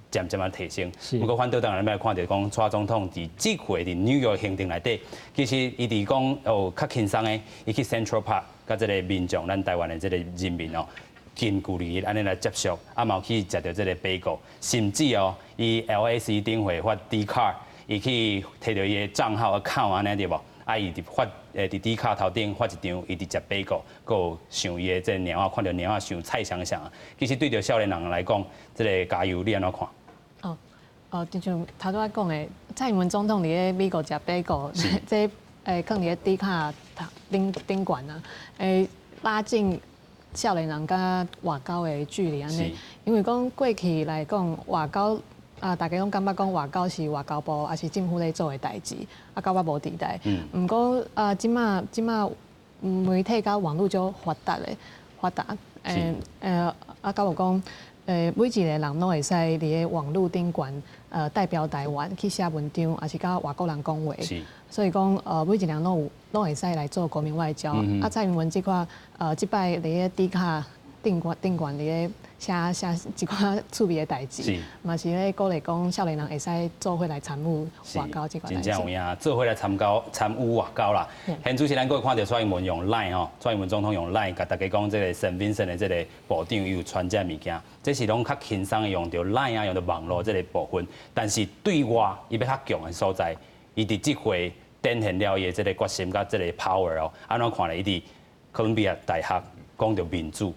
漸漸仔提升。不過反倒當然咱欲看著講，蔡總統佇這回佇紐約行程內底，其實伊佇講哦較輕鬆的，伊去 Central Park，佮這個民眾，咱台灣的這個人民哦，近距離按呢來接觸，啊嘛有去食著這個 bagel，甚至哦，伊 LAC 頂會發 Dcard，伊去提著伊的帳號 account 按呢對無？啊，伊佇發佇 Dcard 頭頂發一張，伊佇食 bagel，閣有想伊的這個貓仔，看著貓仔想菜香香。其實對著少年人來講，這個加油，你按怎看？哦，就像頭拄仔講的，蔡英文總統佇咧美國食 bagel，這囥佇咧 Dcard 頂懸啊，拉近少年人佮外交的距離按呢。因為講過去來講，外交啊，大家攏感覺講外交是外交部，抑是政府咧做的代誌，啊，佮我無佇代。毋過啊，這馬媒體佮網路足發達的，發達，啊，佮有講。每一個人攏會使佇咧網路頂懸，代表台灣去寫文章，抑是佮外國人講話。所以講，每一個人攏會使來做國民外交。啊，蔡英文這款，這擺佇咧 Dcard 頂懸佇咧寫一寡趣味的代誌，嘛是咧鼓勵講少年人會使做伙來參與外交這款代誌。真正有影，做伙來參與外交啦。現主持咱閣會看著蔡英文用 Line 吼，蔡英文總統用 Line 共大家講，這個聖文森的這個部長伊有傳這物件，這是攏較輕鬆的用著 Line 啊，用著網路這個部分。但是對外伊欲較強的所在，伊佇這回展現了伊的這個決心佮這個 power 哦。按怎看咧？伊佇哥倫比亞大學講著民主，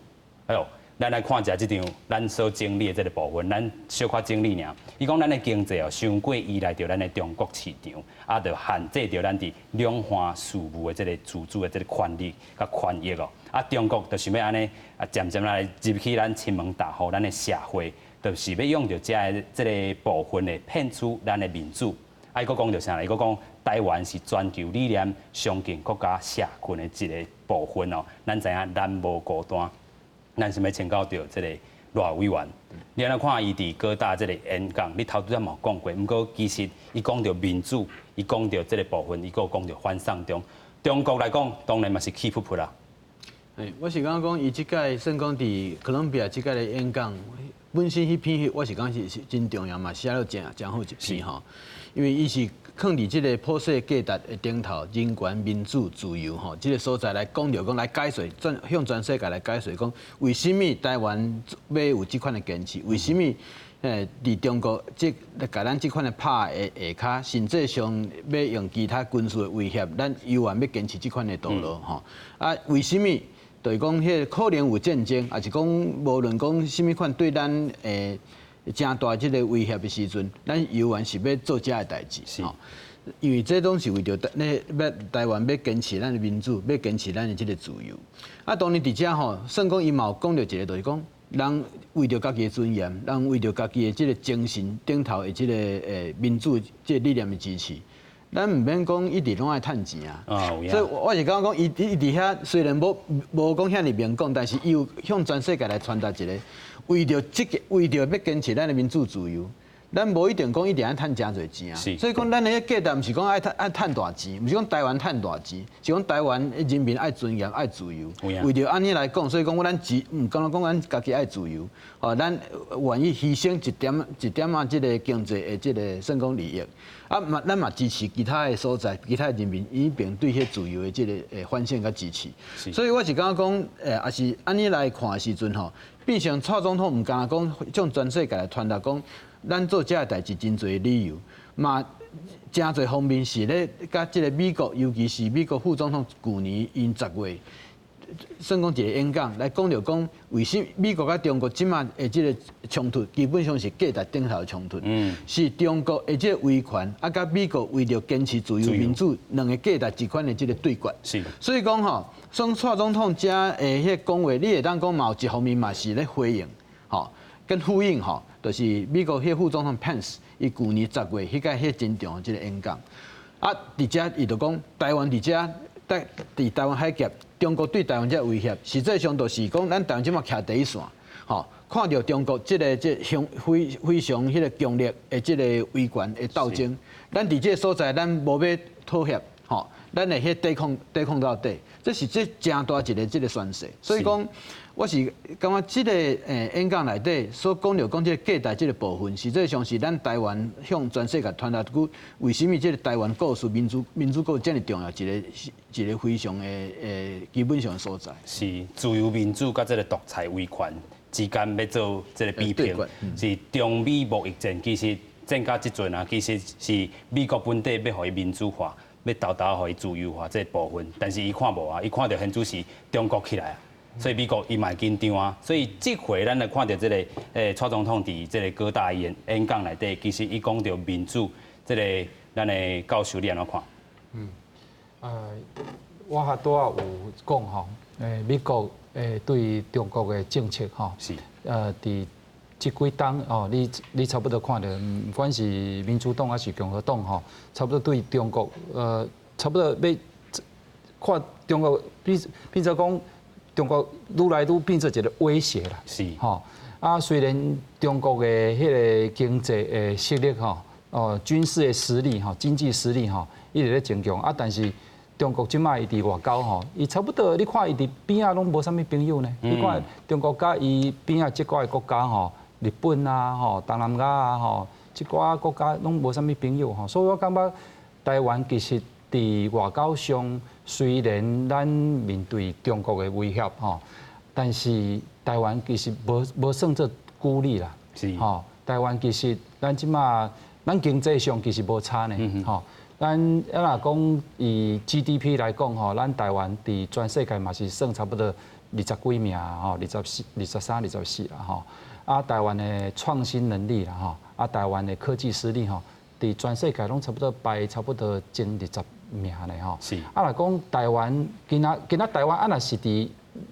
哎喲，咱來看一下這張咱所整理的這個部分，咱小可整理爾。伊講咱的經濟哦，傷過依賴著咱的中國市場，啊，著限制著咱佇兩岸事務的這個自主的這個權利佮權益哦。啊，中國就是欲按呢啊，漸漸來入去咱親門踏戶，咱的社會，就是欲用著這个這個部分的騙取咱的民主。啊，伊閣講著啥？伊閣講台灣是全球理念上近國家社群的一個部分哦。咱知影咱無孤單。咱是欲請教著這個賴委員，你按怎看伊佇哥大這個演講？你頭拄仔嘛有講過，毋過其實伊講著民主，伊講著這個部分，伊閣有講著反送中。中國來講，當然嘛是氣噗噗啦。我是感覺講，伊這擺算講佇哥倫比亞這擺的演講，本身彼篇我是感覺是真重要嘛，寫了誠誠好一篇吼。因為伊是囥佇這個普世價值的頂頭，人權、民主、自由吼，這個所在來講著講來解說，向全世界來解說講，為啥物台灣欲有這款的堅持？為啥物佇中國這共咱這款的拍的下跤，甚至上欲用其他軍事的威脅，咱猶原欲堅持這款的道路吼？啊，為啥物？就是講，彼個可能有戰爭，抑是講無論講啥物款對咱誠大這個威脅的時陣，咱猶原是欲做這个代誌。因為這攏是為著咧欲台灣欲堅持咱的民主，欲堅持咱的這個自由。啊，當然佇遮吼，算講伊嘛有講著一個，就是講人為著家己的尊嚴，人為著家己的這個精神頂頭的這個民主這個理念的支持。咱毋免講一直攏愛趁錢啊。所以我是感覺講，伊佇遐雖然無講遐爾明講，但是伊有向全世界來傳達一个，為著這个，為著欲堅持咱的民主自由，咱無一定講一定愛趁誠濟錢啊。所以講，咱的價值毋是講愛趁大錢，毋是講台灣趁大錢，是講台灣的人民愛尊嚴、愛自由。為著按呢來講，所以講咱只毋敢若講咱家己愛自由，吼，咱願意犧牲一點一點仔這个經濟的這个算講利益。啊嘛，咱嘛支持其他的所在，其他的人民以便對彼自由的這个反省佮支持。所以我是感覺講，也是按呢來看的時陣吼，變成蔡總統毋敢講向全世界來傳達講，咱做這个代誌真濟理由，嘛誠濟方面是咧，佮這个美國，尤其是美國副總統舊年𪜶10月，算講一个演講來講著講，為啥美國佮中國這馬的這个衝突，基本上是價值頂頭的衝突，是中國的這个威權，啊，佮美國為著堅持自由民主兩个價值之間的這个對決。所以講吼，算蔡總統遮的彼个講話，你會當講嘛有一方面嘛是咧回應，吼，跟呼應吼，就是美國彼个副總統 Pence 伊舊年十月彼個彼真重要這个演講，啊，佇遮伊就講台灣佇遮，佇台灣海峽，中國對台灣這威脅，實際上就是講咱台灣這馬徛第一線，吼，看著中國這个這向非非常彼个強烈的這个威權的鬥爭，咱佇這个所在，咱無欲妥協，吼，咱會彼抵抗抵抗到底，這是這誠大一个這个宣示。所以講，我是感覺這个演講內底所講著講這个價值這个部分，實際上是咱台灣向全世界傳達出為啥物這个台灣故事、民主故事遮爾重要，一个非常的基本上的所在。是自由民主佮這个獨裁威權之間欲做這个比拼，是中美貿易戰。其實戰到這陣啊，其實是美國本底欲予伊民主化，欲沓沓予伊自由化這个部分，但是伊看無啊，伊看著現主是中國起來啊，所以美國伊嘛會緊張啊。所以這回咱來看著這个蔡總統佇這个哥大演講內底，其實伊講著民主，這个咱的教授你按怎看？嗯，我較拄仔有講吼，美國對中國的政策吼，佇這幾冬哦，你差不多看著，毋管是民主黨抑是共和黨吼，差不多對中國，差不多欲看中國變變做講中國愈來愈變做一个威脅啦。吼啊，雖然中國的彼个經濟的實力吼，哦，軍事的實力吼，經濟實力吼，一直咧增強啊，但是中國這馬伊佇外交吼，伊差不多你看伊佇邊仔攏無啥物朋友呢。你看中國佮伊邊仔這寡的國家吼，日本啊吼，東南亞啊吼，這寡國家攏無啥物朋友吼，所以我感覺台灣其實佇外交上，雖然咱面對中國的威脅吼，但是台灣其實無算做孤立啦。吼，台灣其實咱這馬咱經濟上其實無差呢，吼。咱啊若講以 GDP 來講吼，咱台灣佇全世界嘛是算差不多二十幾名吼，24、23、24啦吼。啊，台灣的創新能力啦吼，啊，台灣的科技實力吼，佇全世界攏差不多排差不多前20名呢吼。啊，若講台灣今仔今仔台灣啊，若是佇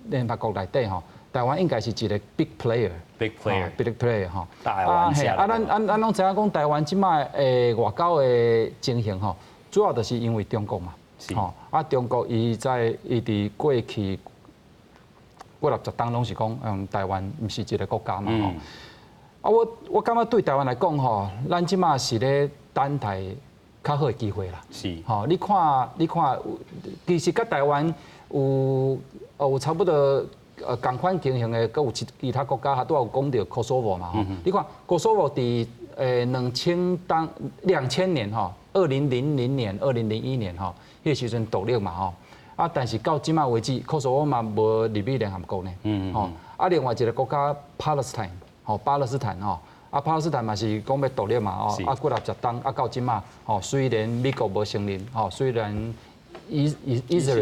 聯合國內底吼，台灣應該是一个 big player。 big player。 big player 吼。大玩家。啊，咱攏知影講台灣這馬的外交的情形吼，主要就是因為中國嘛。吼，啊，中國伊佇過去幾六十冬攏是講，台灣毋是一个國家嘛吼。啊，我感覺對台灣來講吼，咱這馬是咧等待較好的機會啦。吼，你看，其實佮台灣有差不多仝款情形的，閣有其他國家，拄仔有講著科索沃嘛吼。你看科索沃佇2000年吼，2000年、2001年吼，彼个時陣獨立嘛吼。啊，但是到這馬為止，科索沃嘛無入去聯合國呢。吼，啊，另外一个國家巴勒斯坦，吼，巴勒斯坦吼，啊，巴勒斯坦嘛是講欲獨立嘛，吼，啊，幾六十冬，啊，到這馬，吼，雖然美國無承認，吼，雖然以色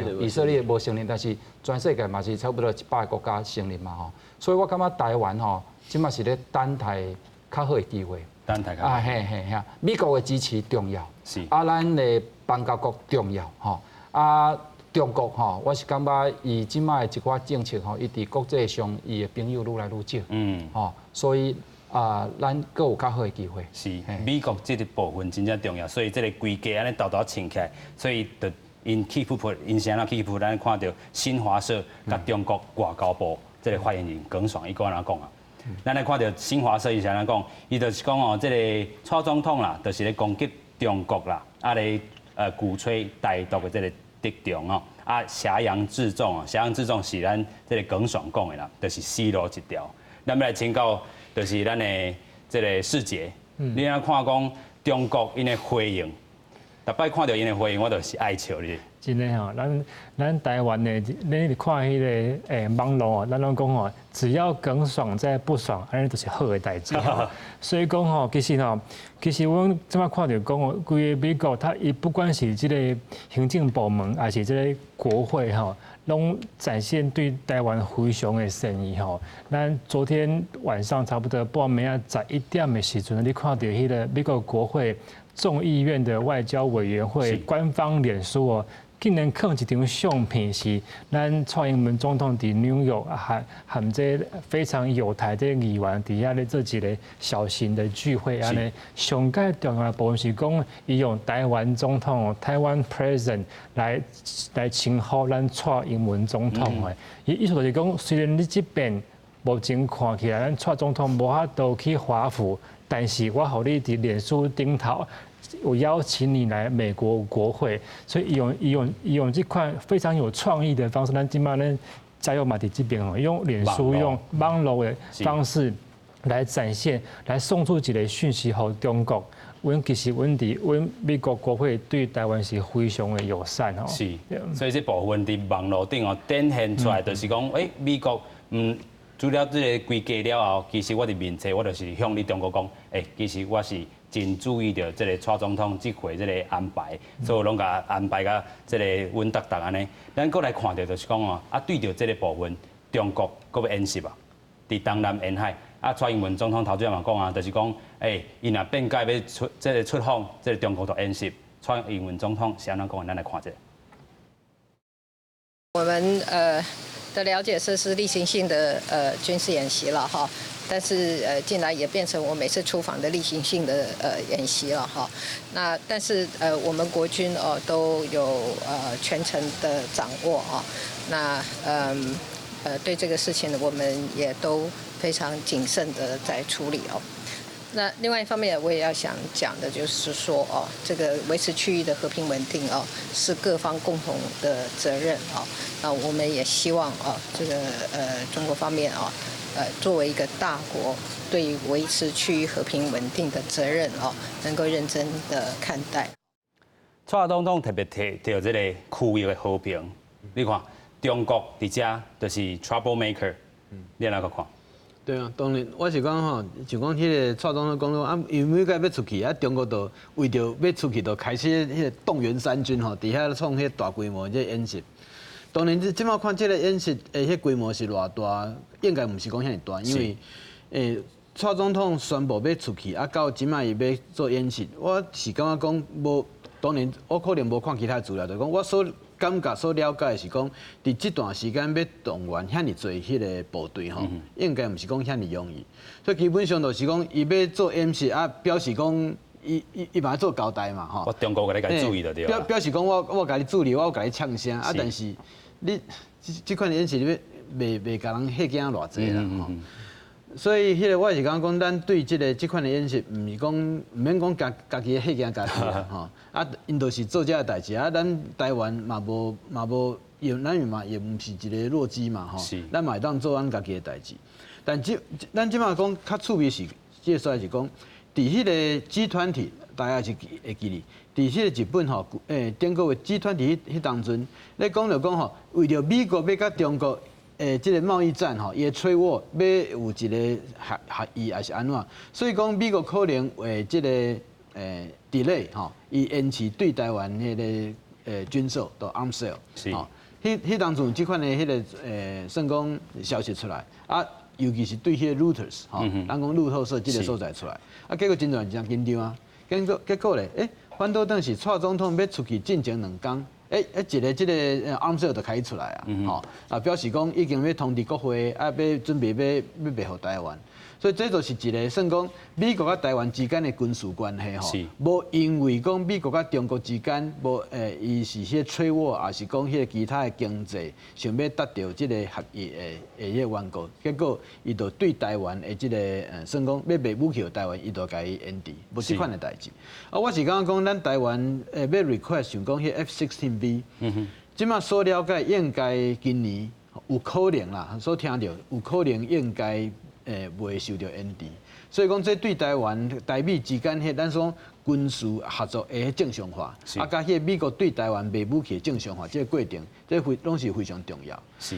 列無承認，但是全世界嘛是差不多100个國家承認嘛，吼，所以我感覺台灣吼，這馬是咧等待較好的機會。等待較啊，嘿嘿嘿，美國的支持重要，啊，咱的邦交國重要，吼，啊。中國吼，我是感覺伊這馬的一寡政策吼，伊佇國際上伊的朋友愈來愈少，吼，所以啊，咱閣有較好的機會。是，美國這個部分真正重要，所以這個規格按呢沓沓穿起來，所以就𪜶氣噗噗，𪜶是按怎氣噗噗？咱看著新華社佮中國外交部這個發言人耿爽伊閣按怎講啊？咱來看著新華社伊是按怎講？伊就是講哦，這個蔡總統啦，就是咧攻擊中國啦，啊咧鼓吹台獨的這個敵中哦，啊挾洋自重啊，挾洋自重是咱這個耿爽講的啦，就是死路一條。咱欲來請教，就是咱的這個世傑，你按怎看講中國𪜶的回應？逐擺看著𪜶的回應，我就是愛笑咧。真的吼，咱台灣的，你看彼个網路哦，咱攏講吼，只要耿爽在不爽，按呢就是好的代誌。所以講吼，其實吼，其實阮這擺看著講哦，規个美國，它伊不管是這个行政部門，抑是這个國會吼，攏展現對台灣非常的善意吼。咱昨天晚上差不多半暝仔11點的時陣，你看著彼个美國國會眾議院的外交委員會官方臉書哦，竟然囥一張相片是咱蔡英文總統佇紐約和和這非常友台的議員佇遐咧做一個小型的聚會，按呢上蓋重要的部分是講，伊用台灣總統 Taiwan President 來稱呼咱蔡英文總統的，伊意思就是講，雖然你這邊目前看起來咱蔡總統無法度去華府，但是我予你佇臉書頂頭，我邀請你來美國國會，所以用這款非常有創意的方式，咱這擺咱加油嘛佇這邊哦，用臉書用網路的方式來展現，來送出一個訊息予中國。阮其實阮佇阮美國國會對台灣是非常的友善哦。是，所以這部分佇網路頂哦展現出來，就是講，美國除了這個規格了後，其實我佇面冊，我就是向你中國講，其實我是真注意著這個蔡總統這回這個安排，所以攏共安排甲這個穩當當按呢。咱閣來看著就是講哦，啊對著這個部分，中國閣欲演習啊，佇東南沿海。啊，蔡英文總統頭拄仔嘛講啊，就是講，伊若變改欲出這個出訪，這個中國就演習。蔡英文總統是按怎講的？咱來看一下。我們的了解這是例行性的軍事演習了哈，但是近來也變成我每次出訪的例行性的演習了哈。那但是我們國軍哦都有全程的掌握啊。那對這個事情我們也都非常謹慎的在處理哦。那另外一方面，我也要想講的就是說哦，這個維持區域的和平穩定哦，是各方共同的責任哦。那我們也希望哦，這個中國方面哦，作為一個大國，對於維持區域和平穩定的責任哦，能夠認真的看待。蔡總統特別提著這個區域的和平，你看中國佇遮就是 trouble maker，你按怎看？對啊，當然我是講吼，就講彼个蔡總統講講啊，伊每擺欲出去啊，中國就為著欲出去，就開始彼个動員三軍吼，佇遐創彼大規模這演習。當然，這這擺看這个演習的彼規模是偌大，應該毋是講遐爾大，因為蔡總統宣布欲出去，啊，到這擺伊欲做演習，我是感覺講無，當然我可能無看其他資料，就講我所感覺所了解的是講，佇這段時間欲動員遐爾濟彼个部隊吼，應該毋是講遐爾容易。所以基本上就是講，伊欲做演習啊，表示講伊嘛做交代嘛吼。我中國共你注意就對。表示講我共你注意，我有共你嗆聲啊，但是你這款演習你欲袂共人嚇驚偌濟啦吼。所以彼个我是感覺講，咱對這个這款的演習，毋是講毋免講家己嚇驚家己啦吼。啊，𪜶就是做這个代誌啊，咱台灣嘛無，咱嘛也毋是一个弱雞嘛吼。咱嘛會當做咱家己的代誌。但這咱這擺講較趣味是，這個所在是講，佇彼个 G20，大家是會記得，佇彼个日本吼，頂個月 G20 彼當陣，咧講著講吼，為著美國欲佮中國這个貿易戰吼，伊的催我欲有一个協議抑是按怎，所以講美國可能會這个delay 吼，伊延遲對台灣彼个軍售，就 arms sale，吼，彼當陣有這款的彼个算講消息出來，啊，尤其是對彼个 Reuters 吼，人講路透社這个所在出來，啊，結果真濟人真緊張啊，結果咧，反倒轉是蔡總統欲出去進前兩工。一个這个 arms sale 就開始出來啊，吼啊表示講已經欲通知國會，啊，欲準備欲賣予台灣，所以這就是一个算講美國佮台灣之間的軍事關係吼，無因為講美國佮中國之間無伊是彼個脆弱，抑是講彼个其他的經濟想欲達著這个協議的彼个緣故，結果伊就對台灣的這个算講欲賣武器予台灣，伊就共伊延遲，無這款的代誌。啊，我是感覺講咱台灣欲 request 想講彼 F-16V，這馬所了解應該今年有可能啦，所聽著有可能應該袂受著延遲，所以講這對台灣台美之間彼咱說軍事合作的正常化，啊，佮彼个美國對台灣賣武器的正常化，這個過程，這非攏是非常重要。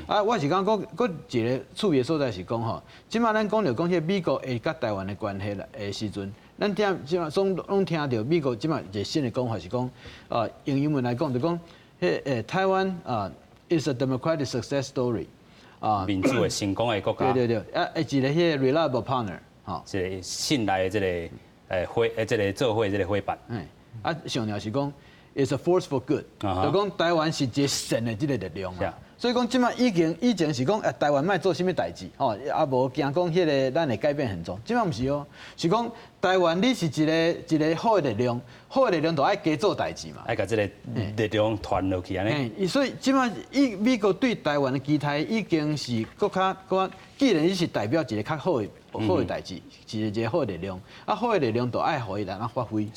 啊，我是感覺閣一个趣味的所在是講吼，這馬咱講著講彼個美國會佮台灣的關係的時陣，咱聽這馬總攏聽著美國這馬一个新的講法是講，啊，用英文來講就講，彼台灣啊，is a democratic success story。啊，民主的成功的國家。對對對，啊，一个彼個 reliable partner，吼，一个信賴的這个伙，這个做伙這个伙伴。嗯，啊，上重要是講，is a force for good，就講台灣是一个善的這个力量啊。所以講，這馬已經以前是講，台灣莫做啥物代誌，吼，啊無驚講彼个咱會改變現狀。這馬毋是哦，是講台灣你是一个一个好的力量，好的力量就愛加做代誌嘛。愛共這个力量傳落去按呢。所以這馬以美國對台灣的期待已經是閣較閣，既然你是代表一个較好的好的代誌，一个一个好的力量，啊好的力量就愛予伊來發揮。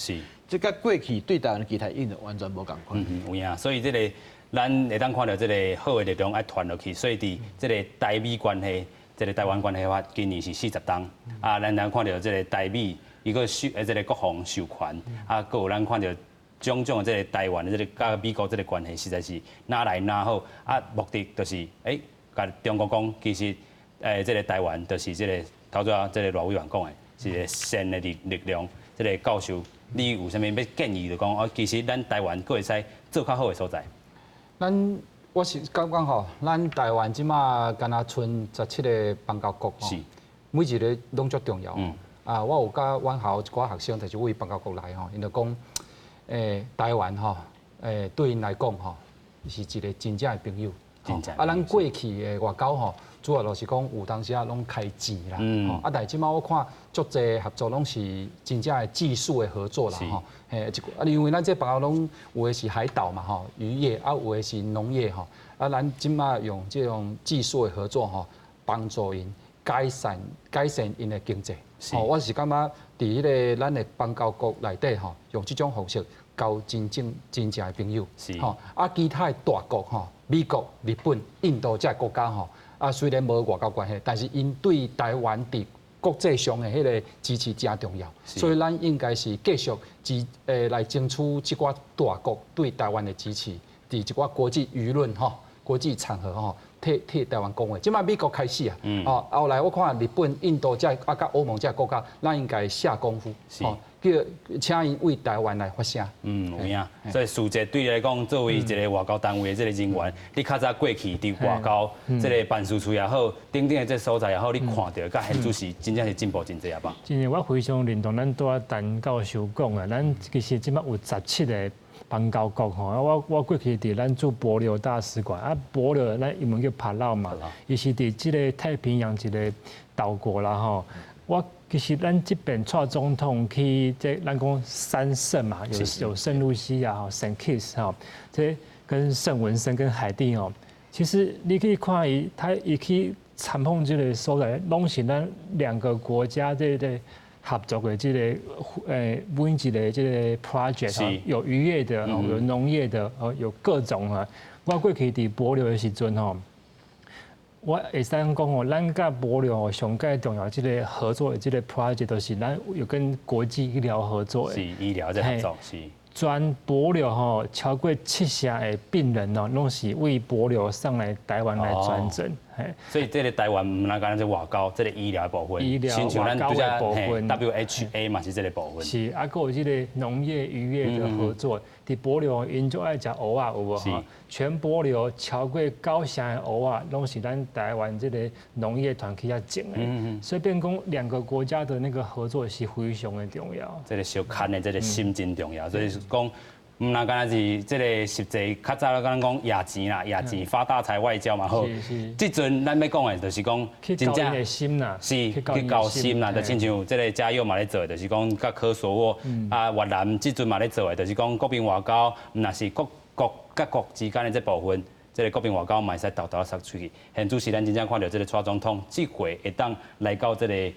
這佮過去對台灣的期待已經完全無仝款。嗯，有影，所以這个咱會當看著這个好的力量愛傳落去，所以佇這个台美關係、這个台灣關係法今年是40冬，啊，咱通看著這个台美伊閣授這个國防授權，啊，閣有咱看著種種的這个台灣的這个佮美國這个關係，實在是若來若好，啊，目的就是共中國講，其實這个台灣就是這个頭拄仔這个賴委員講的，是個善的力力量，這个教授，你有啥物欲建議就講哦，其實咱台灣閣會使做較好的所在。咱我是感覺吼，咱台灣這馬敢若賰17个邦交國吼，每一个攏足重要。啊，我有佮阮校一寡學生，就是對邦交國來吼，𪜶就講，台灣吼，對𪜶來講吼，是一个真正的朋友。啊，咱過去的外交吼，主要就是講有當時啊攏開錢啦，吼啊，但是這馬我看足濟合作攏是真正的技術的合作啦，吼，嘿，啊，因為咱這邦交攏有的是海島嘛，吼，漁業啊，有的是農業吼，啊，咱這馬用這種技術的合作吼，幫助𪜶改善改善𪜶的經濟。吼，我是感覺佇彼个咱的邦交國內底吼，用這種方式交真正真正的朋友。吼，啊，其他的大國吼，美國、日本、印度這个國家吼，啊，雖然無外交關係，但是𪜶對台灣佇國際上的彼个支持誠重要，所以咱應該是繼續支來爭取這寡大國對台灣的支持，佇這寡國際輿論吼、國際場合吼，替替台灣講話。這馬美國開始啊，哦，後來我看日本、印度這啊，佮歐盟這个國家，咱應該下功夫，吼，叫請𪜶為台灣來發聲。嗯，有影。所以實際對你來講，作為一个外交單位的這个人員，你較早過去佇外交這个辦事處也好，等等的這所在也好，你看著佮現主是真正是進步真濟啊吧？真正我非常認同咱拄仔陳教授講的，咱其實這馬有17个邦交國吼，我我過去佇咱駐帛琉大使館，啊，帛琉咱英文叫帕勞嘛，伊是佇這个太平洋一个島國啦吼。我其實咱這邊蔡總統去這咱講三聖嘛，有有聖露西亞、吼聖基斯吼，這跟聖文森跟海地哦。其實你可以看伊，他伊去參訪這个所在，攏是咱兩個國家這個合作的這個每一个這個 project 有漁業的，有農業的，哦，有各種啊。我過去佇帛琉的時陣吼，我會使講哦，咱佮帛琉上蓋重要這个合作的這个 project，就是咱有跟國際醫療合作的。是醫療這合作是。全帛琉吼超過七成的病人哦，攏是對帛琉送來台灣來轉診。所以這个台灣毋但干焦外交，這个醫療的部分，醫療外交的部分，WHA 嘛是這个部分。是啊，閣有這个農業漁業的合作，佇帛琉𪜶足愛食蚵仔有無？全帛琉超過九成的蚵仔，攏是咱台灣這个農業團去遐種的。所以變講兩個國家的那個合作是非常的重要。這个相牽的這个心真重要，所以講。毋若敢若是這个實際較早敢講野錢啦，野錢發大財外交嘛好。這陣咱欲講的，就是講真正心啦，是去交心啦，就親像這个嘉佑嘛咧做的，就是講佮科索沃啊越南這陣嘛咧做的，就是講國民外交，毋若是國國佮國之間的這部分。這个國民外交嘛會使沓沓殺出去。現主是咱真正看著這个蔡總統，這回會當來到這个12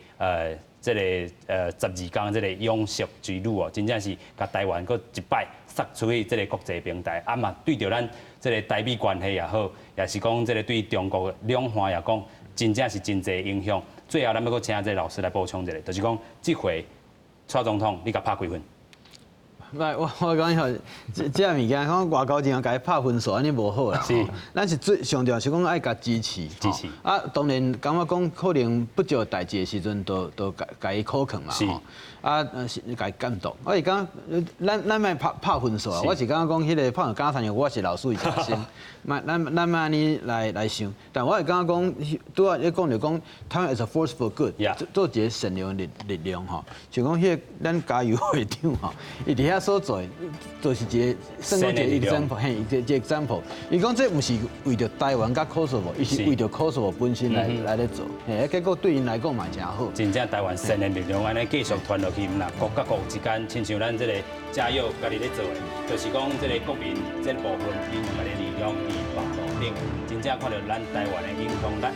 天這个永續之旅哦，真正是共台灣閣一擺殺出去這个國際平台，啊嘛對著咱這个台美關係也好，也是講這个對中國兩岸也講，真正是真濟影響。最後，咱欲閣請這个老師來補充一下，就是講這回蔡總統你共拍幾分？毋，我講吼，這物件講外交上共伊拍分數，按呢無好啦。咱是最上重要是講愛共支持。支持。啊，當然感覺講可能不做代誌的時陣，就共伊考勸嘛。啊，是共伊監督。我是講，咱莫拍拍分數啊。我是感覺講，彼个拍簡單，我是老師一心，莫咱莫按呢來想。但我是感覺講，拄仔你講著講，台灣 is a force for good，做一个善良力量吼。像講彼个咱嘉義會長吼，伊佇遐所做的，就是一个算講一個 example，嘿，一個 example。伊講這毋是為著台灣佮科索沃，伊是為著科索沃本身來咧做，嘿，結果對𪜶來講嘛誠好。真正台灣善的力量按呢繼續傳落去，毋若國佮國之間，親像咱這个嘉佑家己咧做的，就是講這个國民這個部分，𪜶用家己力量佇網路頂，真正看著咱台灣的影響力。